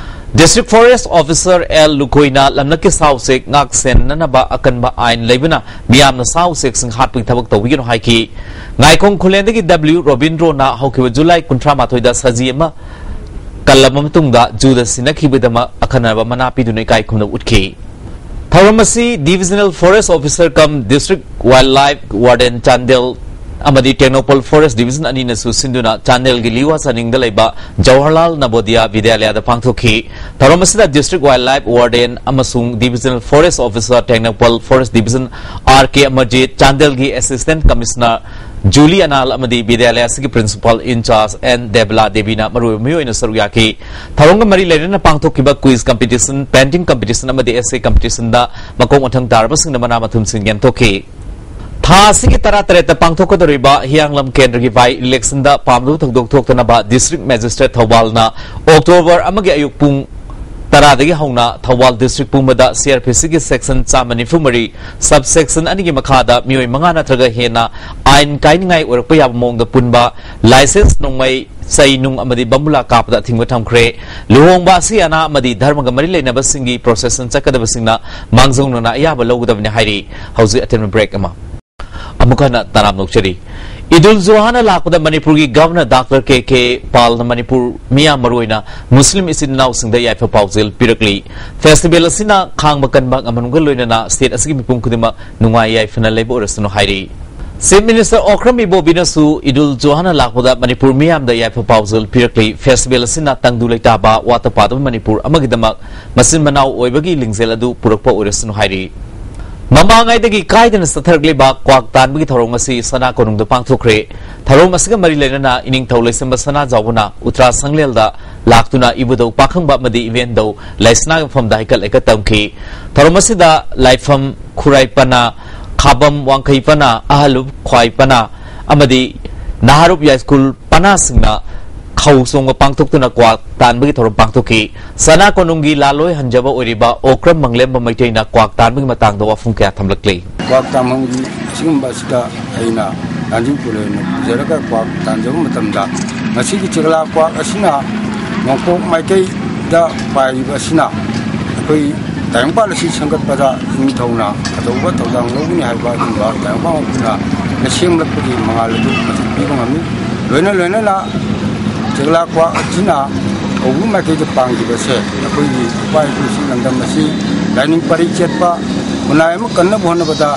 District Forest Officer ꯑꯦꯜ ꯂꯨꯈꯣꯏꯅ ꯂꯝꯂꯛꯀꯤ ꯁꯥ ꯎꯆꯦꯛ ꯉꯥꯛ ꯁꯦꯟꯅꯅꯕ ꯑꯀꯟꯕ ꯑꯥꯏꯟ ꯂꯩꯕꯅ ꯃꯤꯌꯥꯝꯅ ꯁꯥ ꯎꯆꯦꯛꯁꯤꯡ ꯍꯥꯠꯄꯒꯤ ꯊꯕꯛ ꯇꯧꯕꯤꯒꯅꯨ ꯍꯥꯏꯈꯤ꯫ ꯉꯥꯏꯈꯣꯡ ꯈꯨꯂꯦꯟꯗꯒꯤ ꯗꯕ꯭ꯂꯤꯎ ꯔꯣꯕꯤꯟꯗ꯭ꯔꯣꯅ ꯍꯧꯈꯤꯕ ꯖꯨꯂꯥꯏ ꯀꯨꯟꯊ꯭ꯔꯥ ꯃꯥꯊꯣꯏꯗ ꯁꯖꯤ ꯑꯃ ꯀꯜꯂꯕ ꯃꯇꯨꯡꯗ ꯖꯨꯗ ꯁꯤꯟꯅꯈꯤꯕꯒꯤꯗꯃꯛ ꯑꯈꯟꯅꯕ ꯃꯅꯥ ꯄꯤꯗꯨꯅ ꯏꯀꯥꯏ ꯈꯨꯝꯅꯕ ꯎꯠꯈꯤ꯫ ꯊꯧꯔꯝ ꯑꯁꯤ Divisional Forest Officer cum District Wildlife Warden Chandel ꯑꯃꯗꯤ ꯇꯦꯡꯅꯧꯄꯜ Forest Division ꯑꯅꯤꯅꯁꯨ ꯁꯤꯟꯗꯨꯅ ꯆꯥꯟꯗꯦꯜꯒꯤ ꯂꯤꯋꯥ ꯆꯥꯅꯤꯡꯗ ꯂꯩꯕ ꯖꯋꯥꯍꯔꯂꯥꯜ ꯅꯕꯣꯗꯤꯌꯥ ꯕꯤꯗ꯭ꯌꯥꯂꯌꯥꯗ ꯄꯥꯡꯊꯣꯛꯈꯤ꯫ ꯊꯧꯔꯝ ꯑꯁꯤꯗ District Wildlife Warden ꯑꯃꯁꯨꯡ Divisional Forest Officer Tengnoupal Forest Division R K Amarjit, ꯆꯥꯟꯗꯦꯜꯒꯤ Assistant Commissioner ꯖꯨꯂꯤ ꯑꯅꯥꯜ ꯑꯃꯗꯤ ꯕꯤꯗ꯭ꯌꯥꯂꯌꯥ ꯑꯁꯤꯒꯤ Principal in charge ꯑꯦꯟ ꯗꯦꯕꯂꯥ ꯗꯦꯕꯤꯅ ꯃꯔꯨꯑꯣꯏꯕ ꯃꯤꯑꯣꯏ ꯑꯣꯏꯅ ꯁꯔꯨꯛ ꯌꯥꯈꯤ꯫ ꯊꯧꯔꯝꯒ ꯃꯔꯤ ꯂꯩꯅꯅ ꯄꯥꯡꯊꯣꯛꯈꯤꯕ Quiz Competition, Painting Competition ꯑꯃꯗꯤ Essay Competitionꯗ ꯃꯀꯣꯛ ꯃꯊꯪ ꯇꯥꯔꯕꯁꯤꯡꯅ ꯃꯅꯥ ꯃꯊꯨꯝꯁꯤꯡ ꯌꯦꯟꯊꯣꯛꯈꯤ꯫ ꯊꯥ ꯑꯁꯤꯒꯤ ꯇꯔꯥꯇꯔꯦꯠꯇ ꯄꯥꯡꯊꯣꯛꯀꯗꯧꯔꯤꯕ ꯍꯤꯌꯥꯡꯂꯝ ꯀꯦꯟꯗ꯭ꯔꯒꯤ by election ꯗ ꯄꯥꯝꯗꯕ ꯊꯧꯗꯣꯛ ꯊꯣꯛꯇꯅꯕ District Magistrate ꯊꯧꯕꯥꯜꯅ October ꯑꯃꯒꯤ ꯑꯌꯨꯛ ꯄꯨꯡ ꯇꯔꯥꯗꯒꯤ ꯍꯧꯅ ꯊꯧꯕꯥꯜ District ꯄꯨꯝꯕꯗ ꯁꯤ ꯑꯥꯔ ꯄꯤ ꯁꯤꯒꯤ Section ꯆꯥꯝꯃ ꯅꯤꯐꯨ ꯃꯔꯤ, Subsection ꯑꯅꯤꯒꯤ ꯃꯈꯥꯗ ꯃꯤꯑꯣꯏ ꯃꯉꯥ ꯅꯠꯇ꯭ꯔꯒ ꯍꯦꯟꯅ ꯑꯥꯏꯟ ꯀꯥꯏꯅꯤꯡꯉꯥꯏ ꯑꯣꯏꯔꯛꯄ ꯌꯥꯕ ꯃꯑꯣꯡꯗ ꯄꯨꯟꯕ, licence, ꯅꯣꯡꯃꯩ, ꯆꯩ ꯅꯨꯡ ꯑꯃꯗꯤ ꯕꯝꯕꯨꯂꯥ ꯀꯥꯞꯄꯗ ꯑꯊꯤꯡꯕ ꯊꯝꯈ꯭ꯔꯦ꯫ ꯂꯨꯍꯣꯡꯕ, ꯑꯁꯤ ꯑꯅꯥ ꯑꯃꯗꯤ ꯙꯔꯃꯒ ꯃꯔꯤ ꯂꯩꯅꯕꯁꯤꯡꯒꯤ procession ꯆꯠꯀꯗꯕꯁꯤꯡꯅ ꯃꯥꯡꯖꯧꯅꯅ ꯑꯌꯥꯕ ꯂꯧꯒꯗꯕꯅꯤ ꯍꯥꯏꯔꯤ꯫ ꯍꯧꯖꯤꯛ ꯑꯇꯦꯟꯕ break ꯑꯃ꯫ ꯑꯃꯨꯛ ꯍꯟꯅ ꯇꯔꯥꯝꯅ ꯑꯣꯛꯆꯔꯤ꯫ ꯏꯗꯨꯜ ꯖꯨꯍꯥꯅ ꯂꯥꯛꯄꯗ ꯃꯅꯤꯄꯨꯔꯒꯤ Governor ꯗꯥꯛꯇꯔ ꯀꯦ ꯀꯦ ꯄꯥꯜꯅ ꯃꯅꯤꯄꯨꯔ ꯃꯤꯌꯥꯝ, ꯃꯔꯨꯑꯣꯏꯅ ꯃꯨꯁꯂꯤꯝ ꯏꯆꯤꯟ ꯏꯅꯥꯎꯁꯤꯡꯗ ꯌꯥꯏꯐ ꯄꯥꯎꯖꯦꯜ ꯄꯤꯔꯛꯂꯤ꯫ Festival ꯑꯁꯤꯅ ꯈꯥꯡꯕ ꯀꯟꯕ ꯉꯝꯍꯟꯕꯒ ꯂꯣꯏꯅꯅ state ꯑꯁꯤꯒꯤ ꯃꯤꯄꯨꯝ ꯈꯨꯗꯤꯡꯃꯛ ꯅꯨꯡꯉꯥꯏ ꯌꯥꯏꯐꯅ ꯂꯩꯕ ꯑꯣꯏꯔꯁꯅꯨ ꯍꯥꯏꯔꯤ꯫ Chief Minister ꯑꯣꯀ꯭ꯔꯝ ꯏꯕꯣꯕꯤꯅꯁꯨ ꯏꯗꯨꯜ ꯖꯨꯍꯥꯅ ꯂꯥꯛꯄꯗ ꯃꯅꯤꯄꯨꯔ ꯃꯤꯌꯥꯝꯗ ꯌꯥꯏꯐ ꯄꯥꯎꯖꯦꯜ ꯄꯤꯔꯛꯂꯤ꯫ Festival ꯑꯁꯤꯅ ꯇꯪꯗꯨ ꯂꯩꯇꯥꯕ, ꯋꯥꯠꯇ ꯄꯥꯗꯕ ꯃꯅꯤꯄꯨꯔ ꯑꯃꯒꯤꯗꯃꯛ ꯃꯆꯤꯟ ꯃꯅꯥꯎ ꯑꯣꯏꯕꯒꯤ ꯂꯤꯡꯖꯦꯜ ꯑꯗꯨ ꯄꯨꯔꯛꯄ ꯑꯣꯏꯔꯁꯅꯨ ꯍꯥꯏꯔꯤ꯫ ꯃꯃꯥꯡꯉꯩꯗꯒꯤ ꯀꯥꯏꯗꯅ ꯆꯠꯊꯔꯛꯂꯤꯕ ꯀ꯭ꯋꯥꯛ ꯇꯥꯟꯕꯒꯤ ꯊꯧꯔꯝ ꯑꯁꯤ ꯁꯅꯥ ꯀꯣꯅꯨꯡꯗ ꯄꯥꯡꯊꯣꯛꯈ꯭ꯔꯦ꯫ ꯊꯧꯔꯝ ꯑꯁꯤꯒ ꯃꯔꯤ ꯂꯩꯅꯅ ꯏꯅꯤꯡꯊꯧ ꯂꯩꯁꯦꯝꯕ ꯁꯅꯥꯖꯥꯎꯕꯅ ꯎꯇ꯭ꯔꯥ ꯁꯪꯂꯦꯜꯗ ꯂꯥꯛꯇꯨꯅ ꯏꯕꯨꯙꯧ ꯄꯥꯈꯪꯕ ꯑꯃꯗꯤ ꯏꯕꯦꯟꯙꯧ ꯂꯩꯁꯅꯥꯒꯤ ꯃꯐꯝꯗ ꯍꯩꯀꯠ ꯂꯩꯀꯠ ꯇꯝꯈꯤ꯫ ꯊꯧꯔꯝ ꯑꯁꯤꯗ ꯂꯥꯏꯐꯝ ꯈꯨꯔꯥꯏ ꯄꯅꯥ, ꯈꯥꯕꯝ ꯋꯥꯡꯈꯩ ꯄꯅꯥ, ꯑꯍꯂꯨꯞ ꯈ꯭ꯋꯥꯏ ꯄꯅꯥ ꯑꯃꯗꯤ ꯅꯍꯥꯔꯨꯞ ꯌꯥꯏꯁ꯭ꯀꯨꯜ ꯄꯅꯥꯁꯤꯡꯅ ꯈꯧ ꯆꯣꯡꯕ ꯄꯥꯡꯊꯣꯛꯇꯨꯅ ꯀ꯭ꯋꯥꯛ ꯇꯥꯟꯕꯒꯤ ꯊꯧꯔꯝ ꯄꯥꯡꯊꯣꯛꯈꯤ꯫ ꯁꯅꯥ ꯀꯣꯅꯨꯡꯒꯤ ꯂꯥꯜꯂꯣꯏ ꯍꯟꯖꯕ ꯑꯣꯏꯔꯤꯕ ꯑꯣꯀ꯭ꯔꯝ ꯃꯪꯂꯦꯝꯕ ꯃꯩꯇꯩꯅ ꯀ꯭ꯋꯥꯛ ꯇꯥꯟꯕꯒꯤ ꯃꯇꯥꯡꯗ ꯋꯥꯐꯝ ꯀꯌꯥ ꯊꯝꯂꯛꯂꯤ꯫ ꯀ꯭ꯋꯥꯛ ꯇꯥꯟꯐꯝꯒꯤ ꯑꯁꯤꯒꯨꯝꯕ ꯑꯁꯤꯗ ꯑꯩꯅ ꯂꯥꯟꯖꯤꯡ ꯄꯨꯔꯦꯜ ꯑꯣꯏꯅ ꯄꯨꯖꯔꯒ ꯀ꯭ꯋꯥꯛ ꯇꯥꯟꯖꯕ ꯃꯇꯝꯗ, ꯉꯁꯤꯒꯤ ꯆꯦꯒꯂꯥ ꯀ꯭ꯋꯥꯛ ꯑꯁꯤꯅ ꯅꯣꯡꯄꯣꯛ ꯃꯥꯏꯀꯩꯗ ꯄꯥꯏꯔꯤꯕ ꯑꯁꯤꯅ ꯑꯩꯈꯣꯏ ꯇꯥꯏꯕꯪꯄꯥꯟ ꯑꯁꯤ ꯁꯦꯝꯒꯠꯄꯗ ꯅꯤꯡꯊꯧꯅ ꯑꯆꯧꯕ ꯊꯧꯗꯥꯡ ꯂꯧꯒꯅꯤ ꯍꯥꯏꯕ ꯑꯗꯨꯒꯨꯝꯕ ꯇꯥꯏꯕꯪꯄꯥꯟ ꯃꯄꯨꯅ ꯁꯦꯝꯂꯛꯄꯒꯤ ꯃꯉꯥꯜ ꯑꯗꯨ ꯃꯁꯤ ꯄꯤꯕ ꯉꯝꯃꯤ꯫ ꯂꯣꯏꯅ ꯂꯣꯏꯅꯅ ꯆꯦꯒꯂꯥ ꯀ꯭ꯋꯥꯛ ꯑꯁꯤꯅ ꯀꯧꯕ꯭ꯔꯨ ꯃꯥꯏꯀꯩꯗ ꯄꯥꯡꯈꯤꯕꯁꯦ ꯑꯩꯈꯣꯏꯒꯤ ꯏꯄꯥ ꯏꯄꯨꯁꯤꯡ ꯂꯝꯗꯝ ꯑꯁꯤ ꯂꯥꯏꯅꯤꯡ ꯄꯔꯤꯡ ꯆꯦꯠꯄ, ꯈꯨꯟꯅꯥꯏ ꯑꯃ ꯀꯟꯅꯕ ꯍꯣꯠꯅꯕꯗ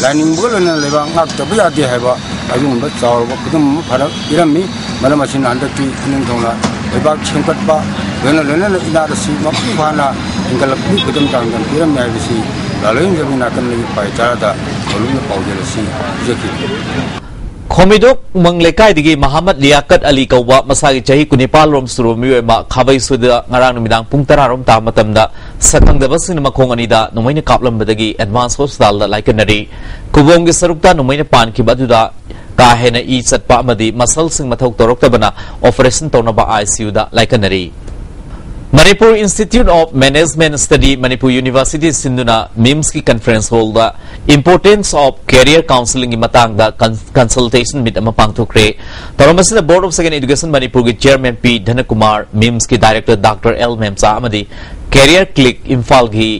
ꯂꯥꯏꯅꯤꯡꯕꯒ ꯂꯣꯏꯅꯅ ꯂꯩꯕꯥꯛ ꯉꯥꯛꯇꯕ ꯌꯥꯗꯦ ꯍꯥꯏꯕ ꯑꯗꯨꯒꯨꯝꯕ ꯆꯥꯎꯔꯕ ꯈꯨꯗꯝ ꯑꯃ ꯐꯔꯛ ꯄꯤꯔꯝꯃꯤ꯫ ꯃꯔꯝ ꯑꯁꯤꯅ ꯍꯟꯗꯛꯇꯤ ꯏꯅꯤꯡꯊꯧꯅ ꯂꯩꯕꯥꯛ ꯁꯦꯝꯒꯠꯄ, ꯂꯣꯏꯅ ꯂꯣꯏꯅꯅ ꯏꯅꯥꯠ ꯑꯁꯤ ꯃꯄꯨꯡ ꯐꯥꯅ ꯍꯤꯡꯒꯠꯂꯛꯄꯒꯤ ꯈꯨꯗꯝ ꯆꯥꯡꯗꯝ ꯄꯤꯔꯝꯃꯤ ꯍꯥꯏꯕꯁꯤ ꯂꯥꯂꯣꯏ ꯍꯟꯖꯕꯤ ꯅꯥꯀꯟꯗꯒꯤ ꯄꯥꯏ ꯇꯔꯥꯗ ꯊꯧꯂꯨꯝꯅ ꯄꯥꯎꯖꯦꯜ ꯑꯁꯤ ꯄꯤꯖꯈꯤꯕꯅꯤ꯫ ꯈꯣꯃꯤꯗꯣꯛ ꯃꯪ ꯂꯩꯀꯥꯏꯗꯒꯤ ꯃꯍꯥꯃꯠ ꯂꯤꯌꯥꯀꯠ ꯑꯂꯤ ꯀꯧꯕ ꯃꯁꯥꯒꯤ ꯆꯍꯤ ꯀꯨꯟꯅꯤꯄꯥꯜ ꯔꯣꯝ ꯁꯨꯔꯕ ꯃꯤꯑꯣꯏ ꯑꯃ ꯈꯥꯕꯩ ꯁꯣꯏꯗ ꯉꯔꯥꯡ ꯅꯨꯃꯤꯗꯥꯡ ꯄꯨꯡ ꯇꯔꯥ ꯔꯣꯝ ꯇꯥꯕ ꯃꯇꯝꯗ ꯁꯛꯈꯪꯗꯕꯁꯤꯡꯅ ꯃꯈꯣꯡ ꯑꯅꯤꯗ ꯅꯣꯡꯃꯩꯅ ꯀꯥꯞꯂꯝꯕꯗꯒꯤ ꯑꯦꯗꯚꯥꯟꯁ ꯍꯣꯁꯄꯤꯇꯥꯜꯗ ꯂꯥꯏꯀꯠꯅꯔꯤ꯫ ꯈꯨꯕꯣꯝꯒꯤ ꯁꯔꯨꯛꯇ ꯅꯣꯡꯃꯩꯅ ꯄꯥꯟꯈꯤꯕ ꯑꯗꯨꯗ ꯀꯥ ꯍꯦꯟꯅ ꯏ ꯆꯠꯄ ꯑꯃꯗꯤ ꯃꯁꯜꯁꯤꯡ ꯃꯊꯧ ꯇꯧꯔꯛꯇꯕꯅ ꯑꯣꯄꯔꯦꯁꯟ ꯇꯧꯅꯕ ꯑꯥꯏ ꯁꯤ ꯌꯨꯗ ꯂꯥꯏꯀꯠꯅꯔꯤ꯫ Manipur Institute of Management Study, Manipur University ꯁꯤꯟꯗꯨꯅ ꯃꯤꯝꯁꯀꯤ ꯀꯟꯐꯔꯦꯟꯁ ꯍꯣꯜꯗ Importance of Career Counselling ꯒꯤ ꯃꯇꯥꯡꯗ ꯀꯟ-, ꯀꯟꯁꯜꯇꯦꯁꯟ ꯃꯤꯠ ꯑꯃ ꯄꯥꯡꯊꯣꯛꯈ꯭ꯔꯦ꯫ ꯊꯧꯔꯝ ꯑꯁꯤꯗ Board of Secondary Education ꯃꯅꯤꯄꯨꯔꯒꯤ ꯆꯤꯌꯔꯃꯦꯟ ꯄꯤ ꯙꯅꯀꯨꯃꯥꯔ, ꯃꯤꯝꯁꯀꯤ ꯗꯥꯏꯔꯦꯛꯇꯔ ꯗꯥꯛꯇꯔ ꯑꯦꯜ ꯃꯦꯝꯆꯥ ꯑꯃꯗꯤ Career Click ꯏꯝꯐꯥꯜꯒꯤ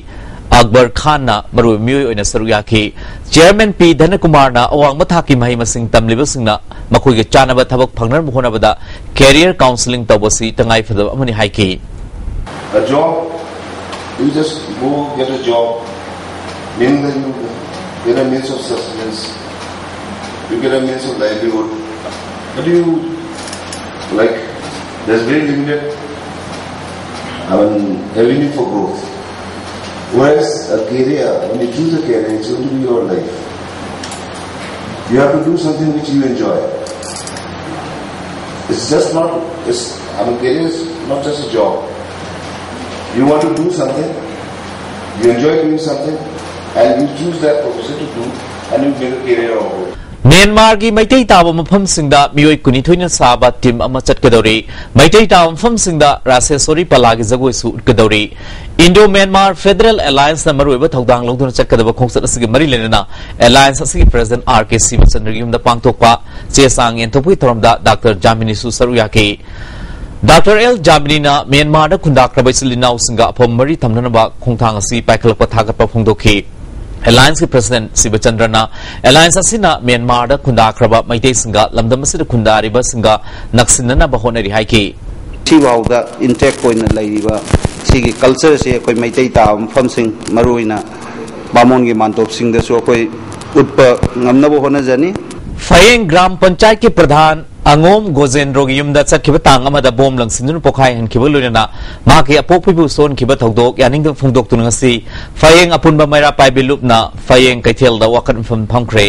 ꯑꯛꯕꯔ ꯈꯥꯟꯅ ꯃꯔꯨꯑꯣꯏꯕ ꯃꯤꯑꯣꯏ ꯑꯣꯏꯅ ꯁꯔꯨꯛ ꯌꯥꯈꯤ꯫ ꯆꯤꯌꯔꯃꯦꯟ ꯄꯤ ꯙꯅꯀꯨꯃꯥꯔꯅ ꯑꯋꯥꯡꯕ ꯊꯥꯛꯀꯤ ꯃꯍꯩ ꯃꯁꯤꯡ ꯇꯝꯂꯤꯕꯁꯤꯡꯅ ꯃꯈꯣꯏꯒꯤ ꯆꯥꯅꯕ ꯊꯕꯛ ꯐꯪꯅꯅꯕ ꯍꯣꯠꯅꯕꯗ ꯀꯦꯔꯤꯌꯔ ꯀꯥꯎꯟꯁꯤꯂꯤꯡ ꯇꯧꯕꯁꯤ ꯇꯉꯥꯏꯐꯗꯕ ꯑꯃꯅꯤ ꯍꯥꯏꯈꯤ꯫ A job, you just go get a job, meaning that you get a means of sustenance, you get a means of livelihood. But you, like, there's very limited, I mean, avenue for growth. Whereas a career, when you choose a career, it's going to be your life. You have to do something which you enjoy. It's just not, it's, I mean, career is not just a job. You want to do something, you enjoy doing something, and you choose that profession to do, and you make a career out of it. ꯃ꯭ꯌꯥꯟꯃꯥꯔꯒꯤ Meitei ꯇꯥꯕ ꯃꯐꯝꯁꯤꯡꯗ ꯃꯤꯑꯣꯏ ꯀꯨꯟꯅꯤꯊꯣꯏꯅ ꯁꯥꯕ team ꯑꯃ ꯆꯠꯀꯗꯧꯔꯤ꯫ ꯃꯩꯇꯩ ꯇꯥꯕ ꯃꯐꯝꯁꯤꯡꯗ ꯔꯥꯁꯦꯁꯣꯔꯤ ꯄꯂꯥꯒꯤ ꯖꯒꯣꯏꯁꯨ ꯎꯠꯀꯗꯧꯔꯤ꯫ Indo Myanmar federal ꯑꯦꯂꯥꯌꯟꯁꯅ ꯃꯔꯨꯑꯣꯏꯕ ꯊꯧꯗꯥꯡ ꯂꯧꯗꯨꯅ ꯆꯠꯀꯗꯕ ꯈꯣꯡꯆꯠ ꯑꯁꯤꯒꯤ ꯃꯔꯤ ꯂꯩꯅꯅ ꯑꯦꯂꯥꯌꯟꯁ ꯑꯁꯤꯒꯤ ꯄ꯭ꯔꯦꯁꯤꯗꯦꯟꯠ ꯑꯥꯔ ꯀꯦ ꯁꯤꯕꯆꯟꯗ꯭ꯔꯒꯤ ꯌꯨꯝꯗ ꯄꯥꯡꯊꯣꯛꯄ ꯆꯦ ꯆꯥꯡ ꯌꯦꯟꯊꯣꯛꯄꯒꯤ ꯊꯧꯔꯝꯗ ꯗꯥꯛꯇꯔ ꯖꯥꯃꯤꯅꯤꯁꯨ ꯁꯔꯨꯛ ꯌꯥꯈꯤ꯫ ꯗꯥꯛꯇꯔ ꯑꯦꯜ ꯖꯥꯃꯤꯅꯤꯅ ꯃ꯭ꯌꯥꯟꯃꯥꯔꯗ ꯈꯨꯟꯗꯥꯈ꯭ꯔꯕ ꯏꯆꯤꯜ ꯏꯅꯥꯎꯁꯤꯡꯒ ꯑꯐꯕ ꯃꯔꯤ ꯊꯝꯅꯅꯕ ꯈꯣꯡꯊꯥꯡ ꯑꯁꯤ ꯄꯥꯏꯈꯠꯂꯛꯄ ꯊꯥꯒꯠꯄ ꯐꯣꯡꯗꯣꯛꯈꯤ꯫ ꯑꯦꯂꯥꯌꯟꯁꯀꯤ ꯄ꯭ꯔꯦꯁꯤꯗꯦꯟꯠ ꯁꯤꯕꯆꯟꯗ꯭ꯔꯅ ꯑꯦꯂꯥꯌꯟꯁ ꯑꯁꯤꯅ ꯃ꯭ꯌꯥꯟꯃꯥꯔꯗ ꯈꯨꯟꯗꯥꯈ꯭ꯔꯕ ꯃꯩꯇꯩꯁꯤꯡꯒ ꯂꯝꯗꯝ ꯑꯁꯤꯗ ꯈꯨꯟꯗꯥꯔꯤꯕꯁꯤꯡꯒ ꯅꯛꯁꯤꯟꯅꯅꯕ ꯍꯣꯠꯅꯔꯤ ꯍꯥꯏꯈꯤ꯫ ꯁꯤꯐꯥꯎꯗ ꯏꯟꯇꯦꯛ ꯑꯣꯏꯅ ꯂꯩꯔꯤꯕ ꯁꯤꯒꯤ ꯀꯜꯆꯔꯁꯦ ꯑꯩꯈꯣꯏ ꯃꯩꯇꯩ ꯇꯥꯕ ꯃꯐꯝꯁꯤꯡ, ꯃꯔꯨꯑꯣꯏꯅ ꯕꯥꯃꯣꯟꯒꯤ ꯃꯥꯟꯇꯣꯞꯁꯤꯡꯗꯁꯨ ꯑꯩꯈꯣꯏ ꯎꯠꯄ ꯉꯝꯅꯕ ꯍꯣꯠꯅꯖꯅꯤ꯫ ꯐꯌꯦꯡ ꯒ꯭ꯔꯥꯝ ꯄꯟꯆꯥꯌꯠꯀꯤ ꯄ꯭ꯔꯙꯥꯟ ꯑꯉꯣꯝ ꯒꯣꯖꯦꯟꯗ꯭ꯔꯣꯒꯤ ꯌꯨꯝꯗ ꯆꯠꯈꯤꯕ ꯇꯥꯡ ꯑꯃꯗ ꯕꯣꯝ ꯂꯪꯁꯤꯟꯗꯨꯅ ꯄꯣꯈꯥꯏꯍꯟꯈꯤꯕ ꯂꯣꯏꯅꯅ ꯃꯍꯥꯛꯀꯤ ꯑꯄꯣꯛꯄꯤꯕꯨ ꯁꯣꯛꯍꯟꯈꯤꯕ ꯊꯧꯗꯣꯛ ꯌꯥꯅꯤꯡꯗꯕ ꯐꯣꯡꯗꯣꯛꯇꯨꯅ ꯉꯁꯤ ꯐꯌꯦꯡ ꯑꯄꯨꯟꯕ ꯃꯩꯔꯥ ꯄꯥꯏꯕꯤ ꯂꯨꯞꯅ ꯐꯌꯦꯡ ꯀꯩꯊꯦꯜꯗ ꯋꯥꯀꯠ ꯃꯤꯐꯝ ꯐꯝꯈ꯭ꯔꯦ꯫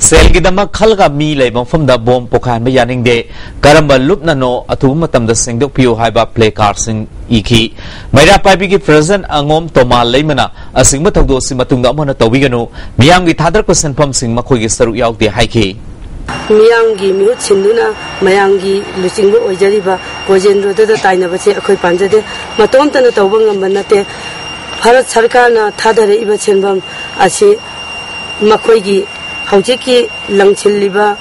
ꯁꯦꯜꯒꯤꯗꯃꯛ ꯈꯜꯂꯒ ꯃꯤ ꯂꯩꯕ ꯃꯐꯝꯗ ꯕꯣꯝ ꯄꯣꯈꯥꯏꯍꯟꯕ ꯌꯥꯅꯤꯡꯗꯦ, ꯀꯔꯝꯕ ꯂꯨꯞꯅꯅꯣ ꯑꯊꯨꯕ ꯃꯇꯝꯗ ꯁꯦꯡꯗꯣꯛꯄꯤꯌꯨ ꯍꯥꯏꯕ ꯄ꯭ꯂꯦ ꯀꯥꯔꯗꯁꯤꯡ ꯏꯈꯤ꯫ ꯃꯩꯔꯥ ꯄꯥꯏꯕꯤꯒꯤ ꯄ꯭ꯔꯦꯁꯤꯗꯦꯟꯠ ꯑꯉꯣꯝ ꯇꯣꯃꯥ ꯂꯩꯃꯅ ꯑꯁꯤꯒꯨꯝꯕ ꯊꯧꯗꯣꯛ ꯑꯁꯤ ꯃꯇꯨꯡꯗ ꯑꯃꯨꯛ ꯍꯟꯅ ꯇꯧꯕꯤꯒꯅꯨ, ꯃꯤꯌꯥꯝꯒꯤ ꯊꯥꯗꯔꯛꯄ ꯁꯦꯟꯐꯝꯁꯤꯡ ꯃꯈꯣꯏꯒꯤ ꯁꯔꯨꯛ ꯌꯥꯎꯗꯦ ꯍꯥꯏꯈꯤ꯫ ꯃꯤꯌꯥꯝꯒꯤ ꯃꯤꯍꯨꯠ ꯁꯤꯟꯗꯨꯅ ꯃꯌꯥꯝꯒꯤ ꯂꯨꯆꯤꯡꯕ ꯑꯣꯏꯖꯔꯤꯕ ꯒꯣꯖꯦꯟꯗ꯭ꯔꯣꯗꯨꯗ ꯇꯥꯏꯅꯕꯁꯦ ꯑꯩꯈꯣꯏ ꯄꯥꯝꯖꯗꯦ꯫ ꯃꯇꯣꯝꯇꯅ ꯇꯧꯕ ꯉꯝꯕ ꯅꯠꯇꯦ꯫ ꯚꯥꯔꯠ ꯁꯔꯀꯥꯔꯅ ꯊꯥꯗꯔꯛꯏꯕ ꯁꯦꯟꯐꯝ ꯑꯁꯤ ꯃꯈꯣꯏꯒꯤ ꯍꯧꯖꯤꯛꯀꯤ ꯂꯪꯁꯤꯜꯂꯤꯕ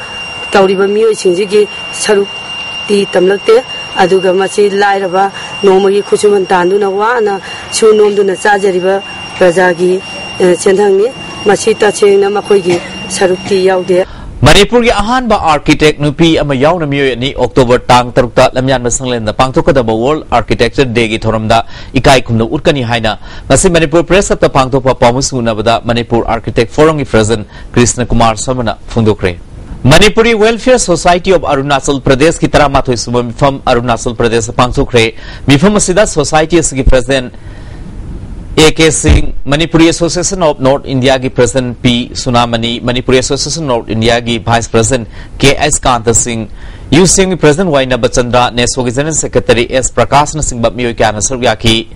ꯇꯧꯔꯤꯕ ꯃꯤꯑꯣꯏꯁꯤꯡꯁꯤꯒꯤ ꯁꯔꯨꯛꯇꯤ ꯇꯝꯂꯛꯇꯦ꯫ ꯑꯗꯨꯒ ꯃꯁꯤ ꯂꯥꯏꯔꯕ ꯅꯣꯡꯃꯒꯤ ꯈꯨꯠꯁꯨꯃꯟ ꯇꯥꯟꯗꯨꯅ ꯋꯥꯅ ꯁꯨ ꯅꯣꯝꯗꯨꯅ ꯆꯥꯖꯔꯤꯕ ꯄ꯭ꯔꯖꯥꯒꯤ, ꯑ, ꯁꯦꯟꯊꯪꯅꯤ꯫ ꯃꯁꯤ ꯇꯁꯦꯡꯅ ꯃꯈꯣꯏꯒꯤ ꯁꯔꯨꯛꯇꯤ ꯌꯥꯎꯗꯦ꯫ ꯃꯅꯤꯄꯨꯔꯒꯤ ꯑꯍꯥꯟꯕ ꯑꯥꯔꯀꯤꯇꯦꯛ ꯅꯨꯄꯤ ꯑꯃ ꯌꯥꯎꯅ ꯃꯤꯑꯣꯏ ꯑꯅꯤ ꯑꯣꯛꯇꯣꯕꯔ ꯇꯥꯡ ꯇꯔꯨꯛꯇ ꯂꯝꯌꯥꯟꯕ ꯁꯪꯂꯦꯟꯗ ꯄꯥꯡꯊꯣꯛꯀꯗꯕ ꯋꯥꯔꯜꯗ ꯑꯥꯔꯀꯤꯇꯦꯛꯆꯔ ꯗꯦꯒꯤ ꯊꯧꯔꯝꯗ ꯏꯀꯥꯏ ꯈꯨꯝꯅ ꯎꯠꯀꯅꯤ ꯍꯥꯏꯅ ꯉꯁꯤ ꯃꯅꯤꯄꯨꯔ ꯄ꯭ꯔꯦꯁ ꯀ꯭ꯂꯕꯇ ꯄꯥꯡꯊꯣꯛꯄ ꯄꯥꯎꯃꯤꯁꯤꯡ ꯎꯅꯕꯗ ꯃꯅꯤꯄꯨꯔ ꯑꯥꯔꯀꯤꯇꯦꯛ ꯐꯣꯔꯝꯒꯤ ꯄ꯭ꯔꯦꯁꯤꯗꯦꯟꯠ ꯀ꯭ꯔꯤꯁꯅ ꯀꯨꯃꯥꯔ ꯁꯔꯃꯅ ꯐꯣꯡꯗꯣꯛꯈ꯭ꯔꯦ꯫ Manipuri welfare society of Arunachal ꯄ꯭ꯔꯗꯦꯁꯀꯤ ꯇꯔꯥꯃꯥꯊꯣꯏ ꯁꯨꯕ ꯃꯤꯐꯝ ꯑꯔꯨꯅꯥꯆꯜ ꯄ꯭ꯔꯗꯦꯁꯇ ꯄꯥꯡꯊꯣꯛꯈ꯭ꯔꯦ꯫ ꯃꯤꯐꯝ ꯑꯁꯤꯗ ꯁꯣꯁꯥꯏꯇꯤ ꯑꯁꯤꯒꯤ ꯄ꯭ꯔꯦꯁꯤꯗꯦꯟꯠ ꯑꯦ ꯀꯦ ꯁꯤꯡ, ꯃꯅꯤꯄꯨꯔꯤ ꯑꯦꯁꯣꯁꯤꯌꯦꯁꯟ ꯑꯣꯐ ꯅꯣꯔꯠ ꯏꯟꯗꯤꯌꯥꯒꯤ ꯄ꯭ꯔꯦꯁꯤꯗꯦꯟꯠ ꯄꯤ ꯁꯨꯅꯥꯃꯅꯤ, ꯃꯅꯤꯄꯨꯔꯤ ꯑꯦꯁꯣꯁꯤꯌꯦꯁꯟ ꯅꯣꯔꯠ ꯏꯟꯗꯤꯌꯥꯒꯤ ꯚꯥꯏꯁ ꯄ꯭ꯔꯦꯁꯤꯗꯦꯟꯠ ꯀꯦ ꯑꯁꯀꯥꯟꯇ ꯁꯤꯡ, ꯌꯨ ꯁꯤ ꯑꯦꯝꯒꯤ ꯄ꯭ꯔꯁꯤꯗꯦꯟꯠ ꯋꯥꯏ ꯅꯕꯆꯟꯗ꯭ꯔ, ꯅꯦꯁꯣꯒꯤ ꯖꯦꯅꯔꯦꯜ ꯁꯦꯀ꯭ꯔꯦꯇꯔꯤ ꯑꯦꯁ ꯄ꯭ꯔꯀꯥꯁꯅꯆꯤꯡꯕ ꯃꯤꯑꯣꯏ ꯀꯌꯥꯅ ꯁꯔꯨꯛ ꯌꯥꯈꯤ꯫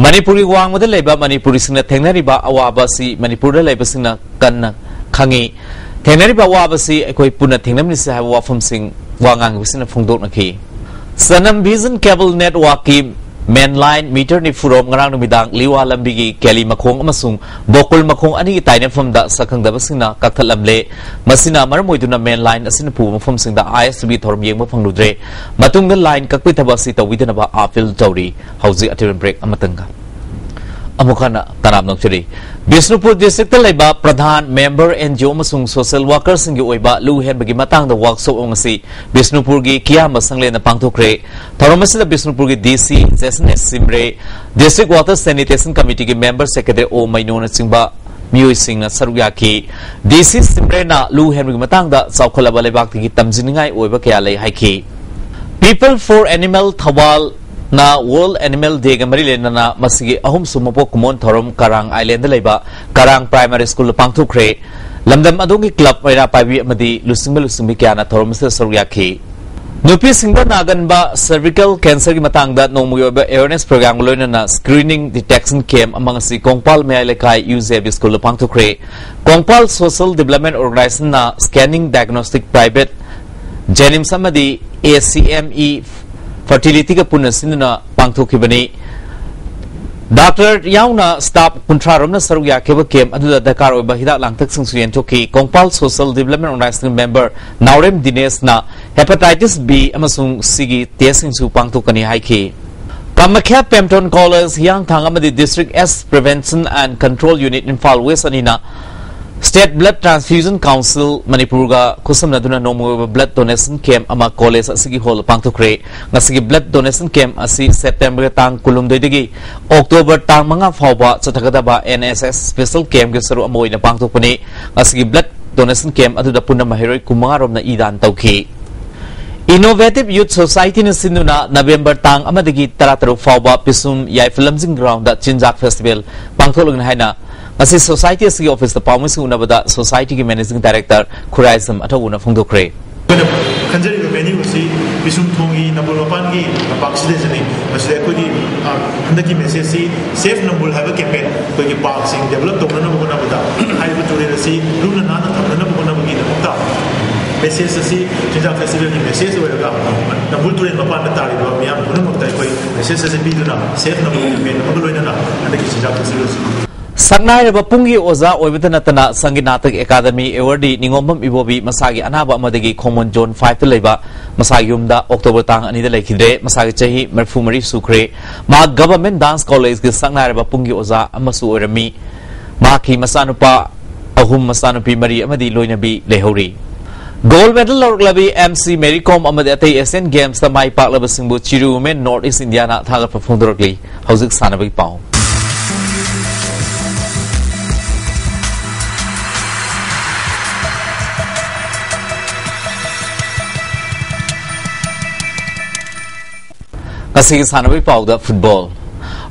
ꯃꯅꯤꯄꯨꯔꯒꯤ ꯋꯥꯡꯃꯗ ꯂꯩꯕ ꯃꯅꯤꯄꯨꯔꯤꯁꯤꯡꯅ ꯊꯦꯡꯅꯔꯤꯕ ꯑꯋꯥꯕ ꯑꯁꯤ ꯃꯅꯤꯄꯨꯔꯗ ꯂꯩꯕꯁꯤꯡꯅ ꯀꯟꯅ ꯈꯪꯏ꯫ ꯊꯦꯡꯅꯔꯤꯕ ꯑꯋꯥꯕꯁꯤ ꯑꯩꯈꯣꯏ ꯄꯨꯟꯅ ꯊꯦꯡꯅꯃꯤꯟꯅꯁꯤ ꯍꯥꯏꯕ ꯋꯥꯐꯝꯁꯤꯡ ꯋꯥ ꯉꯥꯡꯕꯁꯤꯅ ꯐꯣꯡꯗꯣꯛꯅꯈꯤ꯫ ꯁꯅꯝ ꯚꯤꯖꯟ ꯀꯦꯕꯜ ꯅꯦꯠꯋꯥꯔꯛꯀꯤ ꯃꯦꯟ ꯂꯥꯏꯟ ꯃꯤꯇꯔ ꯅꯤꯐꯨꯔꯣꯝ ꯉꯔꯥꯡ ꯅꯨꯃꯤꯗꯥꯡ ꯂꯤꯋꯥ ꯂꯝꯕꯤꯒꯤ ꯀꯦꯂꯤ ꯃꯈꯣꯡ ꯑꯃꯁꯨꯡ ꯕꯣꯀꯨꯜ ꯃꯈꯣꯡ ꯑꯅꯤꯒꯤ ꯇꯥꯏꯅꯐꯝꯗ ꯁꯛꯈꯪꯗꯕꯁꯤꯡꯅ ꯀꯛꯊꯠꯂꯝꯂꯦ꯫ ꯃꯁꯤꯅ ꯃꯔꯝ ꯑꯣꯏꯗꯨꯅ ꯃꯦꯟ ꯂꯥꯏꯟ ꯑꯁꯤꯅ ꯄꯨꯕ ꯃꯐꯝꯁꯤꯡꯗ ꯑꯥꯏ ꯑꯦꯁ ꯇꯤꯚꯤ ꯊꯧꯔꯝ ꯌꯦꯡꯕ ꯐꯪꯂꯨꯗ꯭ꯔꯦ꯫ ꯃꯇꯨꯡꯗ ꯂꯥꯏꯟ ꯀꯛꯄꯒꯤ ꯊꯕꯛ ꯑꯁꯤ ꯇꯧꯕꯤꯗꯅꯕ ꯑꯥꯄꯤꯜ ꯇꯧꯔꯤ꯫ ꯍꯧꯖꯤꯛ ꯑꯇꯦꯟꯕ ꯕ꯭ꯔꯦꯛ ꯑꯃꯇꯪꯒ ꯑꯃꯨꯛ ꯍꯟꯅ ꯇꯔꯥꯝꯅ ꯑꯣꯛꯆꯔꯤ꯫ ꯕꯤꯁꯅꯨꯄꯨꯔ ꯗꯤꯁꯇ꯭ꯔꯤꯛꯇ ꯂꯩꯕ ꯄ꯭ꯔꯙꯥꯟ, ꯃꯦꯝꯕꯔ, ꯑꯦꯟ ꯖꯤ ꯑꯣ ꯑꯃꯁꯨꯡ ꯁꯣꯁꯤꯌꯦꯜ ꯋꯥꯔꯀꯔꯁꯤꯡꯒꯤ ꯑꯣꯏꯕ ꯂꯨ ꯍꯦꯟꯕꯒꯤ ꯃꯇꯥꯡꯗ ꯋꯥꯔꯛꯁꯣꯞ ꯑꯃ ꯉꯁꯤ ꯕꯤꯁꯅꯨꯄꯨꯔꯒꯤ ꯀꯤꯌꯥꯝꯕ ꯁꯪꯂꯦꯟꯗ ꯄꯥꯡꯊꯣꯛꯈ꯭ꯔꯦ꯫ ꯊꯧꯔꯝ ꯑꯁꯤꯗ ꯕꯤꯁꯅꯨꯄꯨꯔꯒꯤ D C Jason S Shimray, district water sanitation ꯀꯃꯤꯇꯤꯒꯤ ꯃꯦꯝꯕꯔ ꯁꯦꯀ꯭ꯔꯦꯇꯔꯤ ꯑꯣ ꯃꯩꯅꯣꯅꯆꯤꯡꯕ ꯃꯤꯑꯣꯏꯁꯤꯡꯅ ꯁꯔꯨꯛ ꯌꯥꯈꯤ꯫ ꯗꯤ ꯁꯤ ꯁꯤꯝꯔꯦꯅ ꯂꯨ ꯍꯦꯟꯕꯒꯤ ꯃꯇꯥꯡꯗ ꯆꯥꯎꯈꯠꯂꯕ ꯂꯩꯕꯥꯛꯇꯒꯤ ꯇꯝꯖꯅꯤꯡꯉꯥꯏ ꯑꯣꯏꯕ ꯀꯌꯥ ꯂꯩ ꯍꯥꯏꯈꯤ꯫ People for Animal ꯊꯧꯕꯥꯜꯅ World Animal Dayꯒ ꯃꯔꯤ ꯂꯩꯅꯅ ꯃꯁꯤꯒꯤ ꯑꯍꯨꯝꯁꯨꯕ ꯃꯄꯣꯛ ꯀꯨꯝꯑꯣꯟ ꯊꯧꯔꯝ ꯀꯔꯥꯡ ꯑꯥꯏꯂꯦꯟꯗ ꯂꯩꯕ ꯀꯔꯥꯡ ꯄ꯭ꯔꯥꯏꯃꯥꯔꯤ ꯁ꯭ꯀꯨꯜꯗ ꯄꯥꯡꯊꯣꯛꯈ꯭ꯔꯦ꯫ ꯂꯝꯗꯝ ꯑꯗꯨꯒꯤ ꯀ꯭ꯂꯕ, ꯃꯩꯔꯥ ꯄꯥꯏꯕꯤ ꯑꯃꯗꯤ ꯂꯨꯆꯤꯡꯕ ꯂꯨꯆꯤꯡꯕꯤ ꯀꯌꯥꯅ ꯊꯧꯔꯝ ꯑꯁꯤꯗ ꯁꯔꯨꯛ ꯌꯥꯈꯤ꯫ ꯅꯨꯄꯤꯁꯤꯡꯗ ꯅꯥꯒꯟꯕ ꯁꯔꯚꯤꯀꯦꯜ ꯀꯦꯟꯁꯔꯒꯤ ꯃꯇꯥꯡꯗ ꯅꯣꯡꯃꯒꯤ ꯑꯣꯏꯕ ꯑꯦꯋꯦꯔꯅꯦꯁ ꯄ꯭ꯔꯣꯒ꯭ꯔꯥꯝꯒ ꯂꯣꯏꯅꯅ ꯁ꯭ꯀ꯭ꯔꯤꯅꯤꯡ ꯗꯤꯇꯦꯛꯁꯟ ꯀꯦꯝꯞ ꯑꯃ ꯉꯁꯤ ꯀꯣꯡꯄꯥꯜ ꯃꯌꯥꯏ ꯂꯩꯀꯥꯏ ꯌꯨ ꯖꯦ ꯕꯤ ꯁ꯭ꯀꯨꯜꯗ ꯄꯥꯡꯊꯣꯛꯈ꯭ꯔꯦ꯫ ꯀꯣꯡꯄꯥꯜ ꯁꯣꯁꯤꯌꯦꯜ ꯗꯤꯕ꯭ꯂꯞꯃꯦꯟ ꯑꯣꯔꯒꯅꯥꯏꯖꯦꯁꯟꯅ ꯁ꯭ꯀꯦꯅꯤꯡ ꯗꯥꯏꯒꯅꯣꯁꯇꯤꯛ ꯄ꯭ꯔꯥꯏꯚꯦꯠ ꯖꯦꯅꯤꯝꯁ ꯑꯃꯗꯤ ꯑꯦ ꯁꯤ ꯑꯦꯝ ꯏ ꯐꯔꯇꯤꯂꯤꯇꯤꯒ ꯄꯨꯟꯅ ꯁꯤꯟꯗꯨꯅ ꯄꯥꯡꯊꯣꯛꯈꯤꯕꯅꯤ꯫ ꯗꯥꯛꯇꯔ ꯌꯥꯎꯅ ꯁ꯭ꯇꯥꯐ ꯀꯨꯟꯊ꯭ꯔꯥ ꯔꯣꯝꯅ ꯁꯔꯨꯛ ꯌꯥꯈꯤꯕ ꯀꯦꯝꯞ ꯑꯗꯨꯗ ꯗꯔꯀꯥꯔ ꯑꯣꯏꯕ ꯍꯤꯗꯥꯛ ꯂꯥꯡꯊꯛꯁꯤꯡꯁꯨ ꯌꯦꯟꯊꯣꯛꯈꯤ꯫ ꯀꯣꯡꯄꯥꯜ ꯁꯣꯁꯤꯌꯦꯜ ꯗꯤꯕ꯭ꯂꯞꯃꯦꯟ ꯑꯣꯔꯒꯅꯥꯏꯖꯦꯁꯟꯒꯤ ꯃꯦꯝꯕꯔ ꯅꯥꯎꯔꯦꯝ ꯗꯤꯅꯦꯁꯅ ꯍꯦꯄꯥꯇꯥꯏꯇꯤꯁ ꯕꯤ ꯑꯃꯁꯨꯡ ꯁꯤꯒꯤ ꯇꯦꯁꯁꯤꯡꯁꯨ ꯄꯥꯡꯊꯣꯛꯀꯅꯤ ꯍꯥꯏꯈꯤ꯫ ꯀꯥꯃꯈ꯭ꯌꯥ ꯄꯦꯝꯇꯣꯟ ꯀꯣꯂꯦꯖ ꯍꯤꯌꯥꯡꯊꯥꯡ ꯑꯃꯗꯤ District AIDS Prevention and Control Unit Imphal west ꯑꯅꯤꯅ State Blood Transfusion Council ꯃꯅꯤꯄꯨꯔꯒ ꯈꯨꯠꯁꯝꯅꯗꯨꯅ ꯅꯣꯡꯃꯒꯤ ꯑꯣꯏꯕ ꯕ꯭ꯂꯗ ꯗꯣꯅꯦꯁꯟ ꯀꯦꯝꯞ ꯑꯃ ꯀꯣꯂꯦꯖ ꯑꯁꯤꯒꯤ ꯍꯣꯜꯗ ꯄꯥꯡꯊꯣꯛꯈ꯭ꯔꯦ꯫ ꯉꯁꯤꯒꯤ ꯕ꯭ꯂꯗ ꯗꯣꯅꯦꯁꯟ ꯀꯦꯝꯞ ꯑꯁꯤ ꯁꯦꯞꯇꯦꯝꯕꯔ ꯇꯥꯡ ꯀꯨꯟꯍꯨꯝꯗꯣꯏꯗꯒꯤ ꯑꯣꯛꯇꯣꯕꯔ ꯇꯥꯡ ꯃꯉꯥ ꯐꯥꯎꯕ ꯆꯠꯊꯒꯗꯕ ꯑꯦꯟ ꯑꯦꯁ ꯑꯦꯁ ꯁ꯭ꯄꯦꯁꯦꯜ ꯀꯦꯝꯞꯀꯤ ꯁꯔꯨꯛ ꯑꯃ ꯑꯣꯏꯅ ꯄꯥꯡꯊꯣꯛꯄꯅꯤ꯫ ꯉꯁꯤꯒꯤ ꯕ꯭ꯂꯗ ꯗꯣꯅꯦꯁꯟ ꯀꯦꯝꯞ ꯑꯗꯨꯗ ꯄꯨꯟꯅ ꯃꯍꯩꯔꯣꯏ ꯀꯨꯟꯃꯉꯥ ꯔꯣꯝꯅ ꯏ ꯗꯥꯟ ꯇꯧꯈꯤ꯫ Innovative Youth Societyꯅ ꯁꯤꯟꯗꯨꯅ ꯅꯕꯦꯝꯕꯔ ꯇꯥꯡ ꯑꯃꯗꯒꯤ ꯇꯔꯥꯇꯔꯨꯛ ꯐꯥꯎꯕ ꯄꯤꯁꯨꯝ ꯌꯥꯏꯐ ꯂꯝꯖꯤꯡ ꯒ꯭ꯔꯥꯎꯟꯗ ꯆꯤꯟꯖꯥꯛ ꯐꯦꯁꯇꯤꯚꯦꯜ ꯄꯥꯡꯊꯣꯛꯂꯒꯅꯤ ꯍꯥꯏꯅ ꯉꯁꯤ ꯁꯣꯁꯥꯏꯇꯤ ꯑꯁꯤꯒꯤ ꯑꯣꯐꯤꯁꯇ ꯄꯥꯎꯃꯤꯁꯤꯡ ꯎꯅꯕꯗ ꯁꯣꯁꯥꯏꯇꯤꯒꯤ ꯃꯦꯅꯦꯖꯤꯡ ꯗꯥꯏꯔꯦꯛꯇꯔ ꯈꯨꯔꯥꯏꯖꯝ ꯑꯊꯧꯕꯅ ꯐꯣꯡꯗꯣꯛꯈ꯭ꯔꯦ꯫ ꯑꯩꯈꯣꯏꯅ ꯈꯟꯖꯔꯤꯕ ꯑꯅꯤꯕꯨꯁꯤ ꯄꯤꯁꯨꯝ ꯊꯣꯡꯒꯤ ꯅꯝꯕꯣꯜ ꯃꯄꯥꯟꯒꯤ ꯂꯝꯄꯥꯛꯁꯤꯗꯩꯁꯤꯅꯤ꯫ ꯃꯁꯤꯗ ꯑꯩꯈꯣꯏꯒꯤ, ꯑ, ꯍꯟꯗꯛꯀꯤ message ꯁꯤ Save ꯅꯝꯕꯣꯜ ꯍꯥꯏꯕ campaign, ꯑꯩꯈꯣꯏꯒꯤ park ꯁꯤꯡ develop ꯇꯧꯅꯅꯕ ꯍꯣꯠꯅꯕꯗ ꯍꯥꯏꯔꯤꯕ ꯇꯨꯔꯦꯜ ꯑꯁꯤ ꯂꯨꯅ ꯅꯥꯟꯅ ꯊꯝꯅꯅꯕ ꯍꯣꯠꯅꯕꯒꯤꯗꯃꯛꯇ message ꯑꯁꯤ ꯆꯤꯟꯖꯥꯛ festival ꯒꯤ message ꯑꯣꯏꯔꯒ ꯅꯝꯕꯣꯜ ꯇꯨꯔꯦꯜ ꯃꯄꯥꯟꯗ ꯇꯥꯔꯤꯕ ꯃꯤꯌꯥꯝ ꯄꯨꯝꯅꯃꯛꯇ ꯑꯩꯈꯣꯏ message ꯑꯁꯤ ꯄꯤꯗꯨꯅ Save ꯅꯝꯕꯣꯜ campaign ꯑꯃꯒ ꯂꯣꯏꯅꯅ ꯍꯟꯗꯛꯀꯤ ꯆꯤꯟꯖꯥꯛ festival ꯑꯁꯤ ꯁꯛꯅꯥꯏꯔꯕ ꯄꯨꯡꯒꯤ ꯑꯣꯖꯥ ꯑꯣꯏꯕꯇ ꯅꯠꯇꯅ ꯁꯪꯒꯤꯠ ꯅꯥꯇꯛ ꯑꯦꯀꯥꯗꯃꯤ awardee ꯅꯤꯉꯣꯝꯕꯝ ꯏꯕꯣꯕꯤ ꯃꯁꯥꯒꯤ ꯑꯅꯥꯕ ꯑꯃꯗꯒꯤ ꯈꯣꯡꯃꯣꯟ zone five ꯇ ꯂꯩꯕ ꯃꯁꯥꯒꯤ ꯌꯨꯝꯗ October ꯇꯥꯡ ꯑꯅꯤꯗ ꯂꯩꯈꯤꯗ꯭ꯔꯦ꯫ ꯃꯁꯥꯒꯤ ꯆꯍꯤ ꯃꯔꯤꯐꯨ ꯃꯔꯤ ꯁꯨꯈ꯭ꯔꯦ꯫ ꯃꯍꯥꯛ Government Dance College ꯀꯤ ꯁꯛꯅꯥꯏꯔꯕ ꯄꯨꯡꯒꯤ ꯑꯣꯖꯥ ꯑꯃꯁꯨ ꯑꯣꯏꯔꯝꯃꯤ꯫ ꯃꯍꯥꯛꯀꯤ ꯃꯆꯥꯅꯨꯄꯥ ꯑꯍꯨꯝ, ꯃꯆꯥꯅꯨꯄꯤ ꯃꯔꯤ ꯑꯃꯗꯤ ꯂꯣꯏꯅꯕꯤ ꯂꯩꯍꯧꯔꯤ꯫ Gold medal ꯂꯧꯔꯛꯂꯕꯤ M C Mary Kom ꯑꯃꯗꯤ ꯑꯇꯩ Asian Games ꯇ ꯃꯥꯏ ꯄꯥꯛꯂꯕꯁꯤꯡꯕꯨ Chiru Women North East India ꯅ ꯊꯥꯒꯠꯄ ꯐꯣꯡꯗꯣꯔꯛꯂꯤ꯫ ꯍꯧꯖꯤꯛ ꯁꯥꯟꯅꯕꯒꯤ ꯄꯥꯎ꯫ ꯉꯁꯤꯒꯤ ꯁꯥꯟꯅꯕꯒꯤ ꯄꯥꯎꯗ football꯫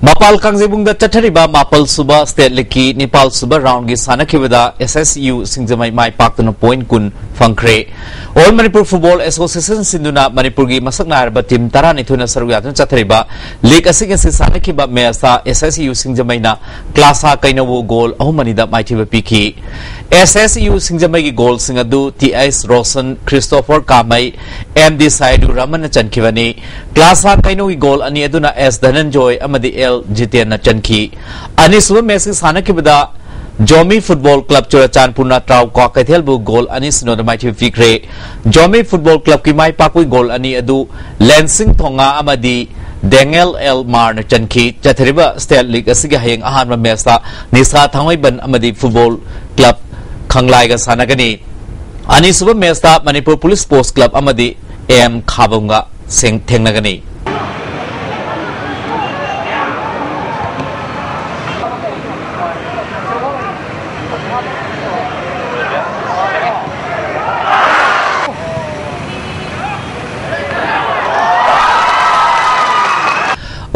ꯃꯄꯥꯜ ꯀꯥꯡꯖꯩꯕꯨꯡꯗ ꯆꯠꯊꯔꯤꯕ ꯃꯥꯄꯜ ꯁꯨꯕ state league ꯀꯤ ꯅꯤꯄꯥꯜ ꯁꯨꯕ round ꯒꯤ ꯁꯥꯟꯅꯈꯤꯕꯗ S S U ꯁꯤꯡꯖꯃꯩ ꯃꯥꯏ ꯄꯥꯛꯇꯨꯅ point ꯀꯨꯟ ꯐꯪꯈ꯭ꯔꯦ꯫ All Manipur Football Association ꯁꯤꯟꯗꯨꯅ ꯃꯅꯤꯄꯨꯔꯒꯤ ꯃꯁꯛ ꯅꯥꯏꯔꯕ team ꯇꯔꯥꯅꯤꯊꯣꯏꯅ ꯁꯔꯨꯛ ꯌꯥꯗꯨꯅ ꯆꯠꯊꯔꯤꯕ league ꯑꯁꯤꯒꯤ ꯉꯁꯤ ꯁꯥꯟꯅꯈꯤꯕ match ꯇ S S U ꯁꯤꯡꯖꯃꯩꯅ ꯀ꯭ꯂꯥꯁꯥ ꯀꯩꯅꯧꯕꯨ goal ꯑꯍꯨꯝ ꯑꯅꯤꯗ ꯃꯥꯏꯊꯤꯕ ꯄꯤꯈꯤ꯫ S S U ꯁꯤꯡꯖꯃꯩꯒꯤ goal ꯁꯤꯡ ꯑꯗꯨ T S Roshan, Christopher Kamei, M D Saidu ꯔꯃꯟꯅ ꯆꯟꯈꯤꯕꯅꯤ꯫ ꯀ꯭ꯂꯥꯁꯥ ꯀꯩꯅꯧꯒꯤ goal ꯑꯅꯤ ꯑꯗꯨꯅ S ꯙꯅꯟꯖꯣꯏ ꯑꯃꯗꯤ L ꯖꯤꯇꯦꯟꯅ ꯆꯟꯈꯤ꯫ ꯑꯅꯤꯁꯨꯕ match ꯀꯤ ꯁꯥꯟꯅꯈꯤꯕꯗ ꯖꯣꯃꯤ Football Club ꯆꯨꯔꯆꯥꯟꯄꯨꯔꯅ ꯇ꯭ꯔꯥꯎ ꯀ꯭ꯋꯥꯀꯩꯊꯦꯜꯕꯨ goal ꯑꯅꯤ ꯁꯤꯅꯣꯗ ꯃꯥꯏꯊꯤꯕ ꯄꯤꯈ꯭ꯔꯦ꯫ ꯖꯣꯃꯤ Football Club ꯀꯤ ꯃꯥꯏ ꯄꯥꯛꯄꯒꯤ goal ꯑꯅꯤ ꯑꯗꯨ ꯂꯦꯟꯁꯤꯡ ꯊꯣꯉꯥ ꯑꯃꯗꯤ ꯗꯦꯡꯉꯦꯜ ꯑꯦꯜ ꯃꯥꯔꯅ ꯆꯟꯈꯤ꯫ ꯆꯠꯊꯔꯤꯕ state league ꯑꯁꯤꯒꯤ ꯍꯌꯦꯡ ꯑꯍꯥꯟꯕ match ꯇ ꯅꯤꯁꯥ ꯊꯥꯡꯃꯩꯕꯟ ꯑꯃꯗꯤ Football Club ꯈꯪꯂꯥꯏꯒ ꯁꯥꯟꯅꯒꯅꯤ꯫ ꯑꯅꯤꯁꯨꯕ match ꯇ ꯃꯅꯤꯄꯨꯔ Police Sports Club ꯑꯃꯗꯤ M ꯈꯥꯕꯝꯒ ꯁꯦꯡ-, ꯊꯦꯡꯅꯒꯅꯤ꯫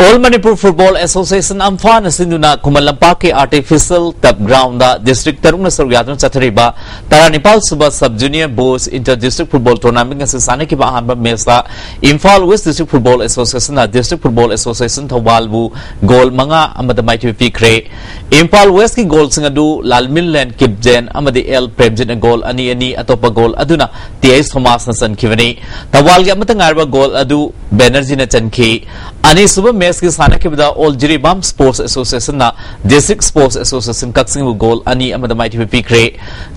All Manipur Football Association, ꯑꯝꯐꯥꯅ ꯁꯤꯟꯗꯨꯅ ꯈꯨꯃꯟ ꯂꯝꯄꯥꯛꯀꯤ Artificial Turf Ground ꯗ district ꯇꯔꯨꯛꯅ ꯁꯔꯨꯛ ꯌꯥꯗꯨꯅ ꯆꯠꯊꯔꯤꯕ ꯇꯔꯥꯅꯤꯄꯥꯜ ꯁꯨꯕ Sub Junior Boys Inter District Football Tournament ꯉꯁꯤ ꯁꯥꯟꯅꯈꯤꯕ ꯑꯍꯥꯟꯕ match ꯇ Imphal West District Football Association ꯅ District Football Association ꯊꯧꯕꯥꯜꯕꯨ goal ꯃꯉꯥ ꯑꯃꯗ ꯃꯥꯏꯊꯤꯕ ꯄꯤꯈ꯭ꯔꯦ꯫ Imphal West ꯀꯤ goal ꯁꯤꯡ ꯑꯗꯨ ꯂꯥꯜꯃꯤꯟꯂꯦꯟ ꯀꯤꯞꯖꯦꯟ ꯑꯃꯗꯤ ꯑꯦꯜ ꯄ꯭ꯔꯦꯝꯖꯤꯠꯅ goal ꯑꯅꯤ ꯑꯅꯤ, ꯑꯇꯣꯞꯄ goal ꯑꯗꯨꯅ ꯇꯤ ꯑꯩꯆ ꯊꯣꯃꯥꯁꯅ ꯆꯟꯈꯤꯕꯅꯤ꯫ ꯊꯧꯕꯥꯜꯒꯤ ꯑꯃꯠꯇ ꯉꯥꯏꯔꯕ goal ꯑꯗꯨ ꯕꯦꯅꯔꯖꯤꯅ ꯆꯟꯈꯤ꯫ ꯑꯅꯤꯁꯨꯕ match ꯀꯤ ꯁꯥꯟꯅꯈꯤꯕꯗ All Jiribam Sports Association ꯅ District Sports Association ꯀꯛꯆꯤꯡꯕꯨ goal ꯑꯅꯤ ꯑꯃꯗ ꯃꯥꯏꯊꯤꯕ ꯄꯤꯈ꯭ꯔꯦ꯫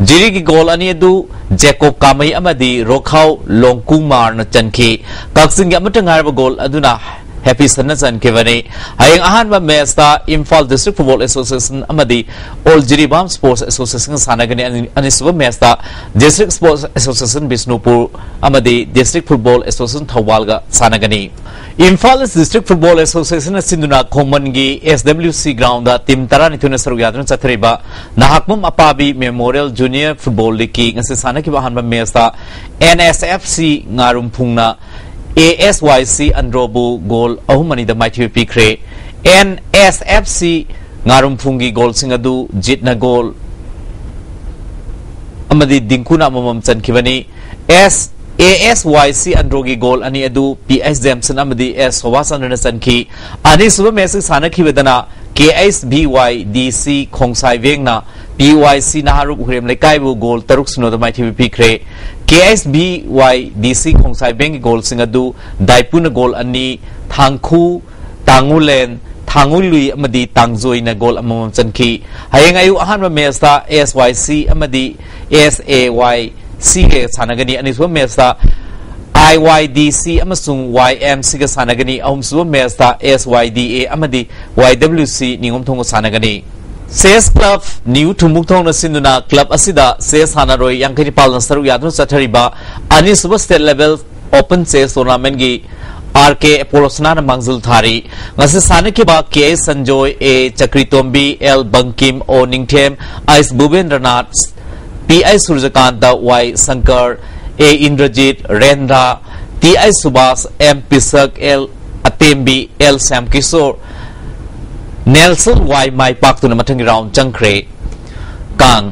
ꯖꯤꯔꯤꯒꯤ goal ꯑꯅꯤ ꯑꯗꯨ ꯖꯦꯀꯣꯕ ꯀꯥꯃꯩ ꯑꯃꯗꯤ ꯔꯣꯈꯥꯎ ꯂꯣꯡꯀꯨꯃꯥꯔꯅ ꯆꯟꯈꯤ꯫ ꯀꯛꯆꯤꯡꯒꯤ ꯑꯃꯠꯇ ꯉꯥꯏꯔꯕ goal ꯑꯗꯨꯅ ꯍꯦꯄꯤꯁꯟꯅ ꯆꯟꯈꯤꯕꯅꯤ꯫ ꯍꯌꯦꯡ ꯑꯍꯥꯟꯕ match ꯇ Imphal District Football Association ꯑꯃꯗꯤ All Jiribam Sports Association ꯁꯥꯟꯅꯒꯅꯤ꯫ ꯑꯅꯤ-, ꯑꯅꯤꯁꯨꯕ match ꯇ District Sports Association ꯕꯤꯁꯅꯨꯄꯨꯔ ꯑꯃꯗꯤ District Football Association ꯊꯧꯕꯥꯜꯒ ꯁꯥꯟꯅꯒꯅꯤ꯫ Imphal East District Football Association ꯅ ꯁꯤꯟꯗꯨꯅ ꯈꯣꯡꯃꯟꯒꯤ S W C ground ꯗ team ꯇꯔꯥꯅꯤꯊꯣꯏꯅ ꯁꯔꯨꯛ ꯌꯥꯗꯨꯅ ꯆꯠꯊꯔꯤꯕ Nahakpam ꯑꯄꯥꯕꯤ Memorial Junior Football League ꯀꯤ ꯉꯁꯤ ꯁꯥꯟꯅꯈꯤꯕ ꯑꯍꯥꯟꯕ match ꯇ N S F C ꯉꯥꯔꯨꯝꯐꯨꯡꯅ A S Y C ꯑꯟꯗ꯭ꯔꯣꯕꯨ goal ꯑꯍꯨꯝ ꯑꯅꯤꯗ ꯃꯥꯏꯊꯤꯕ ꯄꯤꯈ꯭ꯔꯦ꯫ N S F C ꯉꯥꯔꯨꯝꯐꯨꯡꯒꯤ goal ꯁꯤꯡ ꯑꯗꯨ ꯖꯤꯠꯅ goal ꯑꯃꯗꯤ ꯗꯤꯡꯀꯨꯅ ꯑꯃꯃꯝ ꯆꯟꯈꯤꯕꯅꯤ꯫ S-, A S Y C ꯑꯟꯗ꯭ꯔꯣꯒꯤ goal ꯑꯅꯤ ꯑꯗꯨ P S ꯖꯦꯝꯁꯟ ꯑꯃꯗꯤ S ꯁꯣꯚꯥꯆꯟꯗ꯭ꯔꯅ ꯆꯟꯈꯤ꯫ ꯑꯅꯤꯁꯨꯕ match ꯁꯥꯟꯅꯈꯤꯕꯗꯅ K S B Y D C ꯈꯣꯡꯁꯥꯏꯕꯦꯡꯅ P Y C ꯅꯍꯥꯔꯨꯞ ꯍꯨꯔꯦꯝ ꯂꯩꯀꯥꯏꯕꯨ goal ꯇꯔꯨꯛ ꯁꯤꯅꯣꯗ ꯃꯥꯏꯊꯤꯕ ꯄꯤꯈ꯭ꯔꯦ꯫ K S B Y D C ꯈꯣꯡꯁꯥꯏꯕꯦꯡꯒꯤ goal ꯁꯤꯡ ꯑꯗꯨ ꯗꯥꯏꯄꯨꯅ goal ꯑꯅꯤ, ꯊꯥꯡꯈꯨ, ꯇꯥꯡꯉꯨꯂꯦꯟ, ꯊꯥꯡꯉꯨꯂꯨꯏ ꯑꯃꯗꯤ ꯇꯥꯡꯖꯣꯏꯅ goal ꯑꯃꯃꯝ ꯆꯟꯈꯤ꯫ ꯍꯌꯦꯡ ꯑꯌꯨꯛ ꯑꯍꯥꯟꯕ match ꯇ S Y C ꯑꯃꯗꯤ S A Y C ꯒ ꯁꯥꯟꯅꯒꯅꯤ꯫ ꯑꯅꯤꯁꯨꯕ match ꯇ I Y D C ꯑꯃꯁꯨꯡ Y M C ꯒ ꯁꯥꯟꯅꯒꯅꯤ꯫ ꯑꯍꯨꯝꯁꯨꯕ match ꯇ S Y D A ꯑꯃꯗꯤ Y W C ꯅꯤꯉꯣꯝꯊꯣꯡꯒ ꯁꯥꯟꯅꯒꯅꯤ꯫ Chess Club New ꯊꯨꯝꯕꯨꯛꯊꯣꯡꯅ ꯁꯤꯟꯗꯨꯅ club ꯑꯁꯤꯗ chess ꯁꯥꯟꯅꯔꯣꯏ ꯌꯥꯡꯈꯩ ꯅꯤꯄꯥꯜꯅ ꯁꯔꯨꯛ ꯌꯥꯗꯨꯅ ꯆꯠꯊꯔꯤꯕ ꯑꯅꯤꯁꯨꯕ state level Open Chess Tournament ꯒꯤ R K Apollo ꯁꯅꯥꯅ ꯃꯥꯡꯖꯤꯜ ꯊꯥꯔꯤ꯫ ꯉꯁꯤ ꯁꯥꯟꯅꯈꯤꯕ K S Sanjoy, A Chakritombi, L Bankim, O Ningthem, H Bhubendranath, P H Surajkanta, Y Sankar, A Indrajit, Rendra, T H ꯁꯨꯕꯥꯁ, M Pishak, L Tembi L Shyam Kishore Nelson Y ꯃꯥꯏ ꯄꯥꯛꯇꯨꯅ ꯃꯊꯪꯒꯤ ꯔꯥꯎꯟ ꯆꯪꯈ꯭ꯔꯦ꯫ ꯀꯥꯡ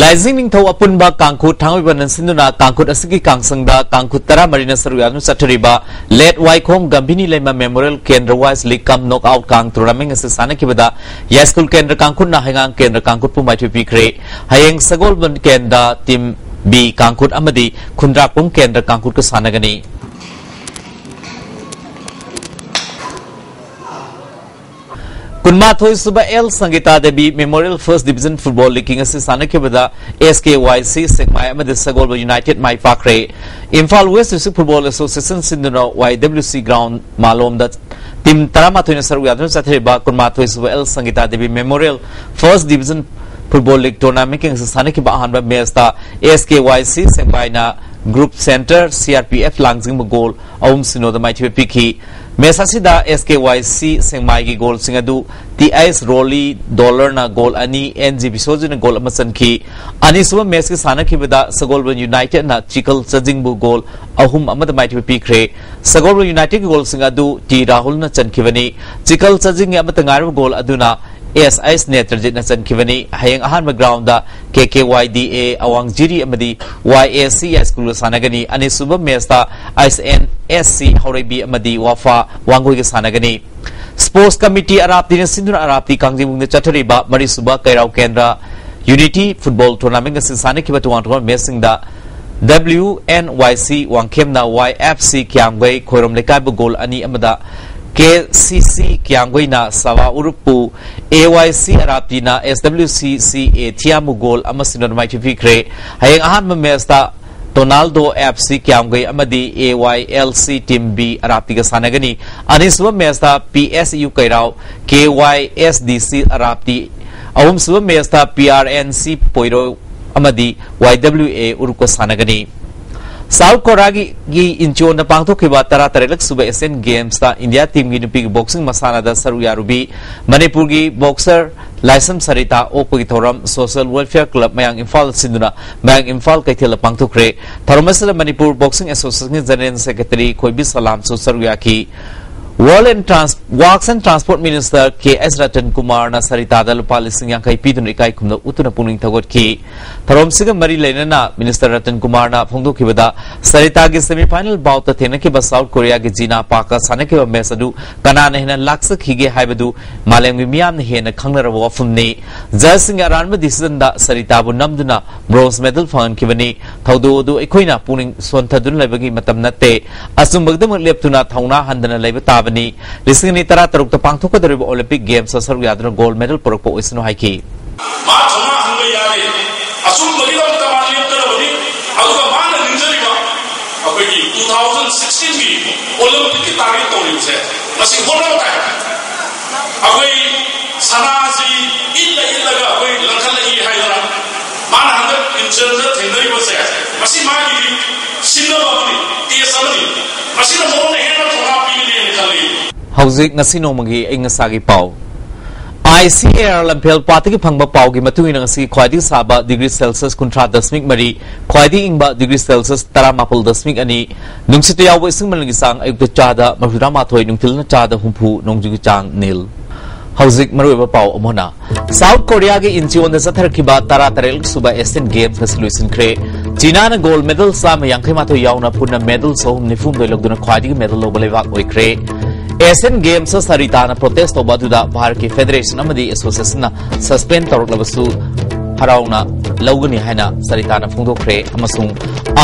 ꯂꯥꯏꯖꯤꯡ ꯅꯤꯡꯊꯧ ꯑꯄꯨꯟꯕ ꯀꯥꯡꯈꯨꯠ ꯊꯥꯡꯃꯩꯕꯟꯅ ꯁꯤꯟꯗꯨꯅ ꯀꯥꯡꯈꯨꯠ ꯑꯁꯤꯒꯤ ꯀꯥꯡꯁꯪꯗ ꯀꯥꯡꯈꯨꯠ ꯇꯔꯥꯃꯔꯤꯅ ꯁꯔꯨꯛ ꯌꯥꯗꯨꯅ ꯆꯠꯊꯔꯤꯕ ꯂꯦꯠ ꯋꯥꯏꯈꯣꯝ ꯒꯝꯚꯤꯅꯤ ꯂꯩꯃ ꯃꯦꯃꯣꯔꯤꯌꯦꯜ ꯀꯦꯟꯗ꯭ꯔ ꯋꯥꯏꯁ ꯂꯤꯛ ꯀꯝ ꯅꯣꯛ ꯑꯥꯎꯠ ꯀꯥꯡ ꯇꯣꯔꯅꯥꯃꯦꯟ ꯑꯁꯤ ꯁꯥꯟꯅꯈꯤꯕꯗ ꯌꯥꯏꯁ꯭ꯀꯨꯜ ꯀꯦꯟꯗ꯭ꯔ ꯀꯥꯡꯈꯨꯠꯅ ꯍꯩꯉꯥꯡ ꯀꯦꯟꯗ꯭ꯔ ꯀꯥꯡꯈꯨꯠꯄꯨ ꯃꯥꯏꯊꯤꯕ ꯄꯤꯈ꯭ꯔꯦ꯫ ꯍꯌꯦꯡ ꯁꯒꯣꯜꯕꯟ ꯀꯦꯟꯗ꯭ꯔ ꯇꯤꯝ ꯕꯤ ꯀꯥꯡꯈꯨꯠ ꯑꯃꯗꯤ ꯈꯨꯟꯗ꯭ꯔꯥꯛꯄꯝ ꯀꯦꯟꯗ꯭ꯔ ꯀꯥꯡꯈꯨꯠꯀ ꯁꯥꯟꯅꯒꯅꯤ꯫ ꯀꯨꯟꯃꯥꯊꯣꯏ ꯁꯨꯕ L Sangita Devi memorial first division football league ꯑꯁꯤ ꯁꯥꯟꯅꯈꯤꯕꯗ S K Y C Sekmai ꯑꯃꯗꯤ ꯁꯒꯣꯜꯕꯟ ꯌꯨꯅꯥꯏꯇꯦꯗ ꯃꯥꯏ ꯄꯥꯛꯈ꯭ꯔꯦ꯫ Imphal west district football association ꯁꯤꯟꯗꯨꯅ ꯋꯥꯏ ꯗꯕ꯭ꯂꯤꯎ ꯁꯤ ꯒ꯭ꯔꯥꯎꯟꯗ ꯃꯥꯂꯣꯝꯗ ꯇꯤꯝ ꯇꯔꯥꯃꯥꯊꯣꯏꯅ ꯁꯔꯨꯛ ꯌꯥꯗꯨꯅ ꯆꯠꯊꯔꯤꯕ ꯀꯨꯟꯃꯥꯊꯣꯏ ꯁꯨꯕ L Sangita Devi memorial first division football league tournament ꯑꯁꯤ ꯁꯥꯟꯅꯈꯤꯕ ꯑꯍꯥꯟꯕ ꯃꯦꯆꯇ ꯑꯦꯁ ꯀꯦ ꯋꯥꯏ ꯁꯤ ꯁꯦꯛꯃꯥꯏꯅ group centre C R P F ꯂꯥꯡꯖꯤꯡꯕ ꯒꯣꯜ ꯑꯍꯨꯝ ꯁꯤꯅꯣꯗ ꯃꯥꯏꯊꯤꯕ ꯄꯤꯈꯤ꯫ ꯃꯦꯆ ꯑꯁꯤꯗ ꯑꯦꯁ ꯀꯦ ꯋꯥꯏ ꯁꯤ ꯁꯦꯛꯃꯥꯏꯒꯤ ꯒꯣꯜꯁꯤꯡ ꯑꯗꯨ ꯇꯤ ꯑꯥꯏ ꯑꯦꯁ ꯔꯣꯂꯤ ꯗꯣꯂꯔꯅ ꯒꯣꯜ ꯑꯅꯤ, ꯑꯦꯟ ꯖꯤ ꯕꯤꯁꯣꯖꯤꯠꯅ ꯒꯣꯜ ꯑꯃ ꯆꯟꯈꯤ꯫ ꯑꯅꯤꯁꯨꯕ ꯃꯦꯆꯀꯤ ꯁꯥꯟꯅꯈꯤꯕꯗ ꯁꯒꯣꯜꯕꯟ ꯌꯨꯅꯥꯏꯇꯦꯗꯅ ꯆꯤꯀꯜ ꯆꯖꯤꯡꯕꯨ ꯒꯣꯜ ꯑꯍꯨꯝ ꯑꯃꯗ ꯃꯥꯏꯊꯤꯕ ꯄꯤꯈ꯭ꯔꯦ꯫ ꯁꯒꯣꯜꯕꯟ ꯌꯨꯅꯥꯏꯇꯦꯗꯀꯤ ꯒꯣꯜꯁꯤꯡ ꯑꯗꯨ ꯇꯤ ꯔꯥꯍꯨꯜꯅ ꯆꯟꯈꯤꯕꯅꯤ꯫ ꯆꯤꯀꯜ ꯆꯖꯤꯡꯒꯤ ꯑꯃꯠꯇ ꯉꯥꯏꯔꯕ ꯒꯣꯜ ꯑꯗꯨꯅ ꯑꯦꯁ ꯑꯩꯆ ꯅꯦꯇ꯭ꯔꯖꯤꯠꯅ ꯆꯟꯈꯤꯕꯅꯤ꯫ ꯍꯌꯦꯡ ꯑꯍꯥꯟꯕ ꯒ꯭ꯔꯥꯎꯟꯗ ꯀꯦ ꯀꯦ ꯋꯥꯏ ꯗꯤ ꯑꯦ ꯑꯋꯥꯡꯖꯤꯔꯤ ꯑꯃꯗꯤ ꯋꯥꯏ ꯑꯦ ꯁꯤ ꯌꯥꯏꯁ꯭ꯀꯨꯜꯒ ꯁꯥꯟꯅꯒꯅꯤ꯫ ꯑꯅꯤꯁꯨꯕ ꯃꯦꯆꯇ ꯑꯩꯆ ꯑꯦꯟ ꯑꯦꯁ ꯁꯤ ꯍꯧꯔꯩꯕꯤ ꯑꯃꯗꯤ ꯋꯥꯐꯥ ꯋꯥꯡꯒꯣꯏꯒ ꯁꯥꯟꯅꯒꯅꯤ꯫ ꯁ꯭ꯄꯣꯔꯠꯁ ꯀꯃꯤꯇꯤ ꯑꯔꯥꯞꯇꯤꯅ ꯁꯤꯟꯗꯨꯅ ꯑꯔꯥꯞꯇꯤ ꯀꯥꯡꯖꯩꯕꯨꯡꯗ ꯆꯠꯊꯔꯤꯕ ꯃꯔꯤꯁꯨꯕ ꯀꯩꯔꯥꯎ ꯀꯦꯟꯗ꯭ꯔ ꯌꯨꯅꯤꯇꯤ ꯐꯨꯠꯕꯣꯜ ꯇꯣꯔꯅꯥꯃꯦꯟ ꯑꯁꯤ ꯁꯥꯟꯅꯈꯤꯕ ꯇꯣꯉꯥꯟ ꯇꯣꯉꯥꯟꯕ ꯃꯦꯆꯁꯤꯡꯗ ꯗꯕ꯭ꯂꯤꯎ ꯑꯦꯟ ꯋꯥꯏ ꯁꯤ ꯋꯥꯡꯈꯦꯝꯅ ꯋꯥꯏ ꯑꯦꯐ ꯁꯤ ꯀ꯭ꯌꯥꯝꯒꯩ ꯈꯣꯏꯔꯣꯝ ꯂꯩꯀꯥꯏꯕꯨ ꯒꯣꯜ ꯑꯅꯤ ꯑꯃꯗ, ꯀꯦ ꯁꯤ ꯁꯤ ꯀ꯭ꯌꯥꯝꯒꯩꯅ ꯁꯥꯋꯥ ꯎꯔꯨꯞꯄꯨ, ꯑꯦ ꯋꯥꯏ ꯁꯤ ꯑꯔꯥꯞꯇꯤꯅ ꯑꯦꯁ ꯗꯕ꯭ꯂꯤꯎ ꯁꯤ ꯁꯤ ꯑꯦ ꯊꯤꯌꯥꯝꯕꯨ ꯒꯣꯜ ꯑꯃ ꯁꯤꯅꯣꯗ ꯃꯥꯏꯊꯤꯕ ꯄꯤꯈ꯭ꯔꯦ꯫ ꯍꯌꯦꯡ ꯑꯍꯥꯟꯕ ꯃꯦꯆꯇ ꯇꯣꯅꯥꯜꯗꯣ ꯑꯦꯐ ꯁꯤ ꯀ꯭ꯌꯥꯝꯒꯩ ꯑꯃꯗꯤ ꯑꯦ ꯋꯥꯏ ꯑꯦꯜ ꯁꯤ ꯇꯤꯝ ꯕꯤ ꯑꯔꯥꯞꯇꯤꯒ ꯁꯥꯟꯅꯒꯅꯤ꯫ ꯑꯅꯤꯁꯨꯕ ꯃꯦꯆꯇ P S U ꯀꯩꯔꯥꯎ, K Y S D ꯁꯤ ꯑꯔꯥꯞꯇꯤ, ꯑꯍꯨꯝꯁꯨꯕ ꯃꯦꯆꯇ ꯄꯤ ꯑꯥꯔ ꯑꯦꯟ ꯁꯤ ꯄꯣꯏꯔꯧ ꯑꯃꯗꯤ ꯋꯥꯏ ꯗꯕ꯭ꯂꯤꯎ ꯑꯦ ꯎꯔꯨꯛꯀ ꯁꯥꯟꯅꯒꯅꯤ꯫ ꯁꯥꯎꯠ ꯀꯣꯔꯤꯌꯥꯒꯤ ꯒꯤ ꯏꯟꯆꯣꯟꯗ ꯄꯥꯡꯊꯣꯛꯈꯤꯕ ꯇꯔꯥꯇꯔꯦꯠꯂꯛ ꯁꯨꯕ ꯑꯦꯁꯤꯌꯥꯟ ꯒꯦꯝꯁꯇ ꯏꯟꯗꯤꯌꯥ ꯇꯤꯝꯒꯤ ꯅꯨꯄꯤꯒꯤ ꯕꯣꯛꯁꯤꯡ ꯃꯁꯥꯟꯅꯗ ꯁꯔꯨꯛ ꯌꯥꯔꯨꯕꯤ ꯃꯅꯤꯄꯨꯔꯒꯤ ꯕꯣꯛꯁꯔ ꯂꯥꯏꯁ꯭ꯔꯝ ꯁꯔꯤꯇꯥ ꯑꯣꯛꯄꯒꯤ ꯊꯧꯔꯝ ꯁꯣꯁꯤꯌꯦꯜ ꯋꯦꯜꯐꯤꯌꯔ ꯀ꯭ꯂꯕ ꯃꯌꯥꯡ ꯏꯝꯐꯥꯜ ꯁꯤꯟꯗꯨꯅ ꯃꯌꯥꯡ ꯏꯝꯐꯥꯜ ꯀꯩꯊꯦꯜꯗ ꯄꯥꯡꯊꯣꯛꯈ꯭ꯔꯦ꯫ ꯊꯧꯔꯝ ꯑꯁꯤꯗ ꯃꯅꯤꯄꯨꯔ ꯕꯣꯛꯁꯤꯡ ꯑꯦꯁꯣꯁꯤꯌꯦꯁꯟꯒꯤ ꯖꯦꯅꯔꯦꯜ ꯁꯦꯀ꯭ꯔꯦꯇꯔꯤ ꯈꯣꯏꯕꯤ ꯁꯂꯥꯝꯁꯨ ꯁꯔꯨꯛ ꯌꯥꯈꯤ꯫ World and Trans-, Works and Transport Minister K S Ratan Kumarꯅ ꯁꯔꯤꯇꯥꯗ ꯂꯨꯄꯥ ꯂꯤꯁꯤꯡ ꯌꯥꯡꯈꯩ ꯄꯤꯗꯨꯅ ꯏꯀꯥꯏ ꯈꯨꯝꯅ ꯎꯠꯇꯨꯅ ꯄꯨꯛꯅꯤꯡ ꯊꯧꯒꯠꯈꯤ꯫ ꯊꯧꯔꯝꯁꯤꯒ ꯃꯔꯤ ꯂꯩꯅꯅ Minister Ratan Kumarꯅ ꯐꯣꯡꯗꯣꯛꯈꯤꯕꯗ, ꯁꯔꯤꯇꯥꯒꯤ semi final boutꯇ ꯊꯦꯡꯅꯈꯤꯕ South Koreaꯒꯤ ꯖꯤꯅꯥ ꯄꯥꯔꯛꯀ ꯁꯥꯟꯅꯈꯤꯕ match ꯑꯗꯨ ꯀꯅꯥꯅ ꯍꯦꯟꯅ ꯂꯥꯛꯆꯈꯤꯒꯦ ꯍꯥꯏꯕꯗꯨ ꯃꯥꯂꯦꯝꯒꯤ ꯃꯤꯌꯥꯝꯅ ꯍꯦꯟꯅ ꯈꯪꯅꯔꯕ ꯋꯥꯐꯝꯅꯤ꯫ Judgeꯁꯤꯡꯒꯤ ꯑꯔꯥꯟꯕ decisionꯗ ꯁꯔꯤꯇꯥꯕꯨ ꯅꯝꯗꯨꯅ bronze medal ꯐꯪꯍꯟꯈꯤꯕꯅꯤ꯫ ꯊꯧꯗꯣꯛ ꯑꯗꯨ ꯑꯩꯈꯣꯏꯅ ꯄꯨꯛꯅꯤꯡ ꯁꯣꯟꯊꯗꯨꯅ ꯂꯩꯕꯒꯤ ꯃꯇꯝ ꯅꯠꯇꯦ꯫ ꯑꯆꯨꯝꯕꯒꯤꯗꯃꯛ ꯂꯦꯞꯇꯨꯅ ꯊꯧꯅꯥ ꯍꯟꯗꯅ ꯂꯩꯕ ꯇꯥꯕꯅꯤ꯫ ꯂꯤꯁꯤꯡ ꯑꯅꯤ ꯇꯔꯥ ꯇꯔꯨꯛꯇ ꯄꯥꯡꯊꯣꯛꯀꯗꯧꯔꯤꯕ Olympic Gamesꯇ ꯁꯔꯨꯛ ꯌꯥꯗꯨꯅ gold medal ꯄꯨꯔꯛꯄ ꯑꯣꯏꯁꯅꯨ ꯍꯥꯏꯈꯤ꯫ ꯃꯥ ꯊꯧꯅꯥ ꯍꯟꯕ ꯌꯥꯔꯦ꯫ ꯑꯆꯨꯝꯕꯒꯤꯗꯃꯛꯇ ꯃꯥ ꯂꯦꯞꯀꯗꯕꯅꯤ꯫ ꯑꯗꯨꯒ ꯃꯥꯅ ꯅꯤꯡꯖꯔꯤꯕ ꯑꯩꯈꯣꯏꯒꯤ two thousand sixteenꯒꯤ Olympicꯀꯤ target ꯇꯧꯔꯤꯕꯁꯦ, ꯃꯁꯤ ꯍꯣꯠꯅꯕ ꯇꯥꯏ꯫ ꯑꯩꯈꯣꯏ ꯁꯅꯥꯁꯤ ꯏꯠꯂ ꯏꯠꯂꯒ ꯑꯩꯈꯣꯏ ꯂꯪꯈꯠꯂꯛꯏ ꯍꯥꯏꯗꯅ ꯃꯥꯅ ꯍꯟꯗꯛ ꯏꯝꯐꯥꯜꯗ ꯊꯦꯡꯅꯔꯤꯕꯁꯦ, ꯃꯁꯤ ꯃꯥꯒꯤꯗꯤ ꯁꯤꯡꯅꯕ ꯑꯃꯅꯤ, test ꯑꯃꯅꯤ꯫ ꯃꯁꯤꯅ ꯃꯉꯣꯟꯗ ꯍꯦꯟꯅ ꯊꯧꯅꯥ ꯄꯤꯒꯅꯤꯅ ꯈꯜꯂꯤ꯫ ꯍꯧꯖꯤꯛ ꯉꯁꯤ ꯅꯣꯡꯃꯒꯤ ꯑꯏꯪ ꯑꯁꯥꯒꯤ ꯄꯥꯎ꯫ ICAR ꯂꯝꯐꯦꯜ ꯄꯥꯠꯇꯒꯤ ꯐꯪꯕ ꯄꯥꯎꯒꯤ ꯃꯇꯨꯡ ꯏꯟꯅ, ꯉꯁꯤ ꯈ꯭ꯋꯥꯏꯗꯒꯤ ꯁꯥꯕ degree Celsius ꯀꯨꯟꯊ꯭ꯔꯥ ꯗꯁꯃꯤꯛ ꯃꯔꯤ, ꯈ꯭ꯋꯥꯏꯗꯒꯤ ꯏꯪꯕ degree Celsius ꯇꯔꯥꯃꯥꯄꯜ ꯗꯁꯃꯤꯛ ꯑꯅꯤ, ꯅꯨꯡꯁꯤꯠꯇ ꯌꯥꯎꯕ ꯏꯁꯤꯡ ꯃꯅꯤꯜꯒꯤ ꯆꯥꯡ ꯑꯌꯨꯛꯇ ꯆꯥꯗ ꯃꯔꯤꯐꯨꯇꯔꯥꯃꯥꯊꯣꯏ, ꯅꯨꯡꯊꯤꯜꯅ ꯆꯥꯗ ꯍꯨꯝꯐꯨ, ꯅꯣꯡꯖꯨꯒꯤ ꯆꯥꯡ ꯅꯤꯜ꯫ ꯍꯧꯖꯤꯛ ꯃꯔꯨꯑꯣꯏꯕ ꯄꯥꯎ ꯑꯃꯨꯛ ꯍꯟꯅ꯫ South Koreaꯒꯤ Incheonꯗ ꯆꯠꯊꯔꯛꯈꯤꯕ ꯇꯔꯥꯇꯔꯦꯠ ꯁꯨꯕ Asian Games ꯉꯁꯤ ꯂꯣꯏꯁꯤꯟꯈ꯭ꯔꯦ꯫ ꯆꯤꯅꯥꯅ gold medal ꯆꯥꯝꯃ ꯌꯥꯡꯈꯩ ꯃꯥꯊꯣꯏ ꯌꯥꯎꯅ ꯄꯨꯟꯅ medal ꯆꯍꯨꯝ ꯅꯤꯐꯨ ꯍꯨꯝꯗꯣꯏ ꯂꯧꯗꯨꯅ ꯈ꯭ꯋꯥꯏꯗꯒꯤ medal ꯂꯧꯕ ꯂꯩꯕꯥꯛ ꯑꯣꯏꯈ꯭ꯔꯦ꯫ Asian Gamesꯇ ꯁꯔꯤꯇꯥꯅ protest ꯇꯧꯕ ꯑꯗꯨꯗ ꯚꯥꯔꯠꯀꯤ federation ꯑꯃꯗꯤ associationꯅ suspend ꯇꯧꯔꯛꯂꯕꯁꯨ ꯍꯔꯥꯎꯅ ꯂꯧꯒꯅꯤ ꯍꯥꯏꯅ ꯁꯔꯤꯇꯥꯅ ꯐꯣꯡꯗꯣꯛꯈ꯭ꯔꯦ꯫ ꯑꯃꯁꯨꯡ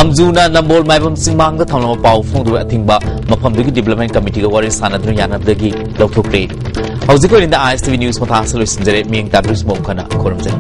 ꯑꯝꯖꯨꯅ ꯅꯝꯕꯣꯜ ꯃꯥꯏꯕꯝ ꯆꯤꯡꯃꯥꯡꯗ ꯊꯝꯂꯝꯕ ꯄꯥꯎ ꯐꯣꯡꯗꯣꯛꯄ ꯑꯊꯤꯡꯕ ꯃꯐꯝꯗꯨꯒꯤ development committeeꯒ ꯋꯥꯔꯤ ꯁꯥꯟꯅꯗꯨꯅ ꯌꯥꯅꯕꯗꯒꯤ ꯂꯧꯊꯣꯛꯈ꯭ꯔꯦ꯫ ꯍꯧꯖꯤꯛꯀꯤ ꯑꯣꯏꯅꯗꯤ ISTV News ꯃꯇꯥꯡ ꯑꯁꯤꯗ ꯂꯣꯏꯁꯤꯟꯖꯔꯦ꯫ ꯃꯤꯌꯦꯡ ꯇꯥꯕꯤꯔꯤꯁꯤꯕꯨ ꯑꯃꯨꯛ ꯍꯟꯅ ꯈꯨꯔꯨꯝꯖꯔꯤ꯫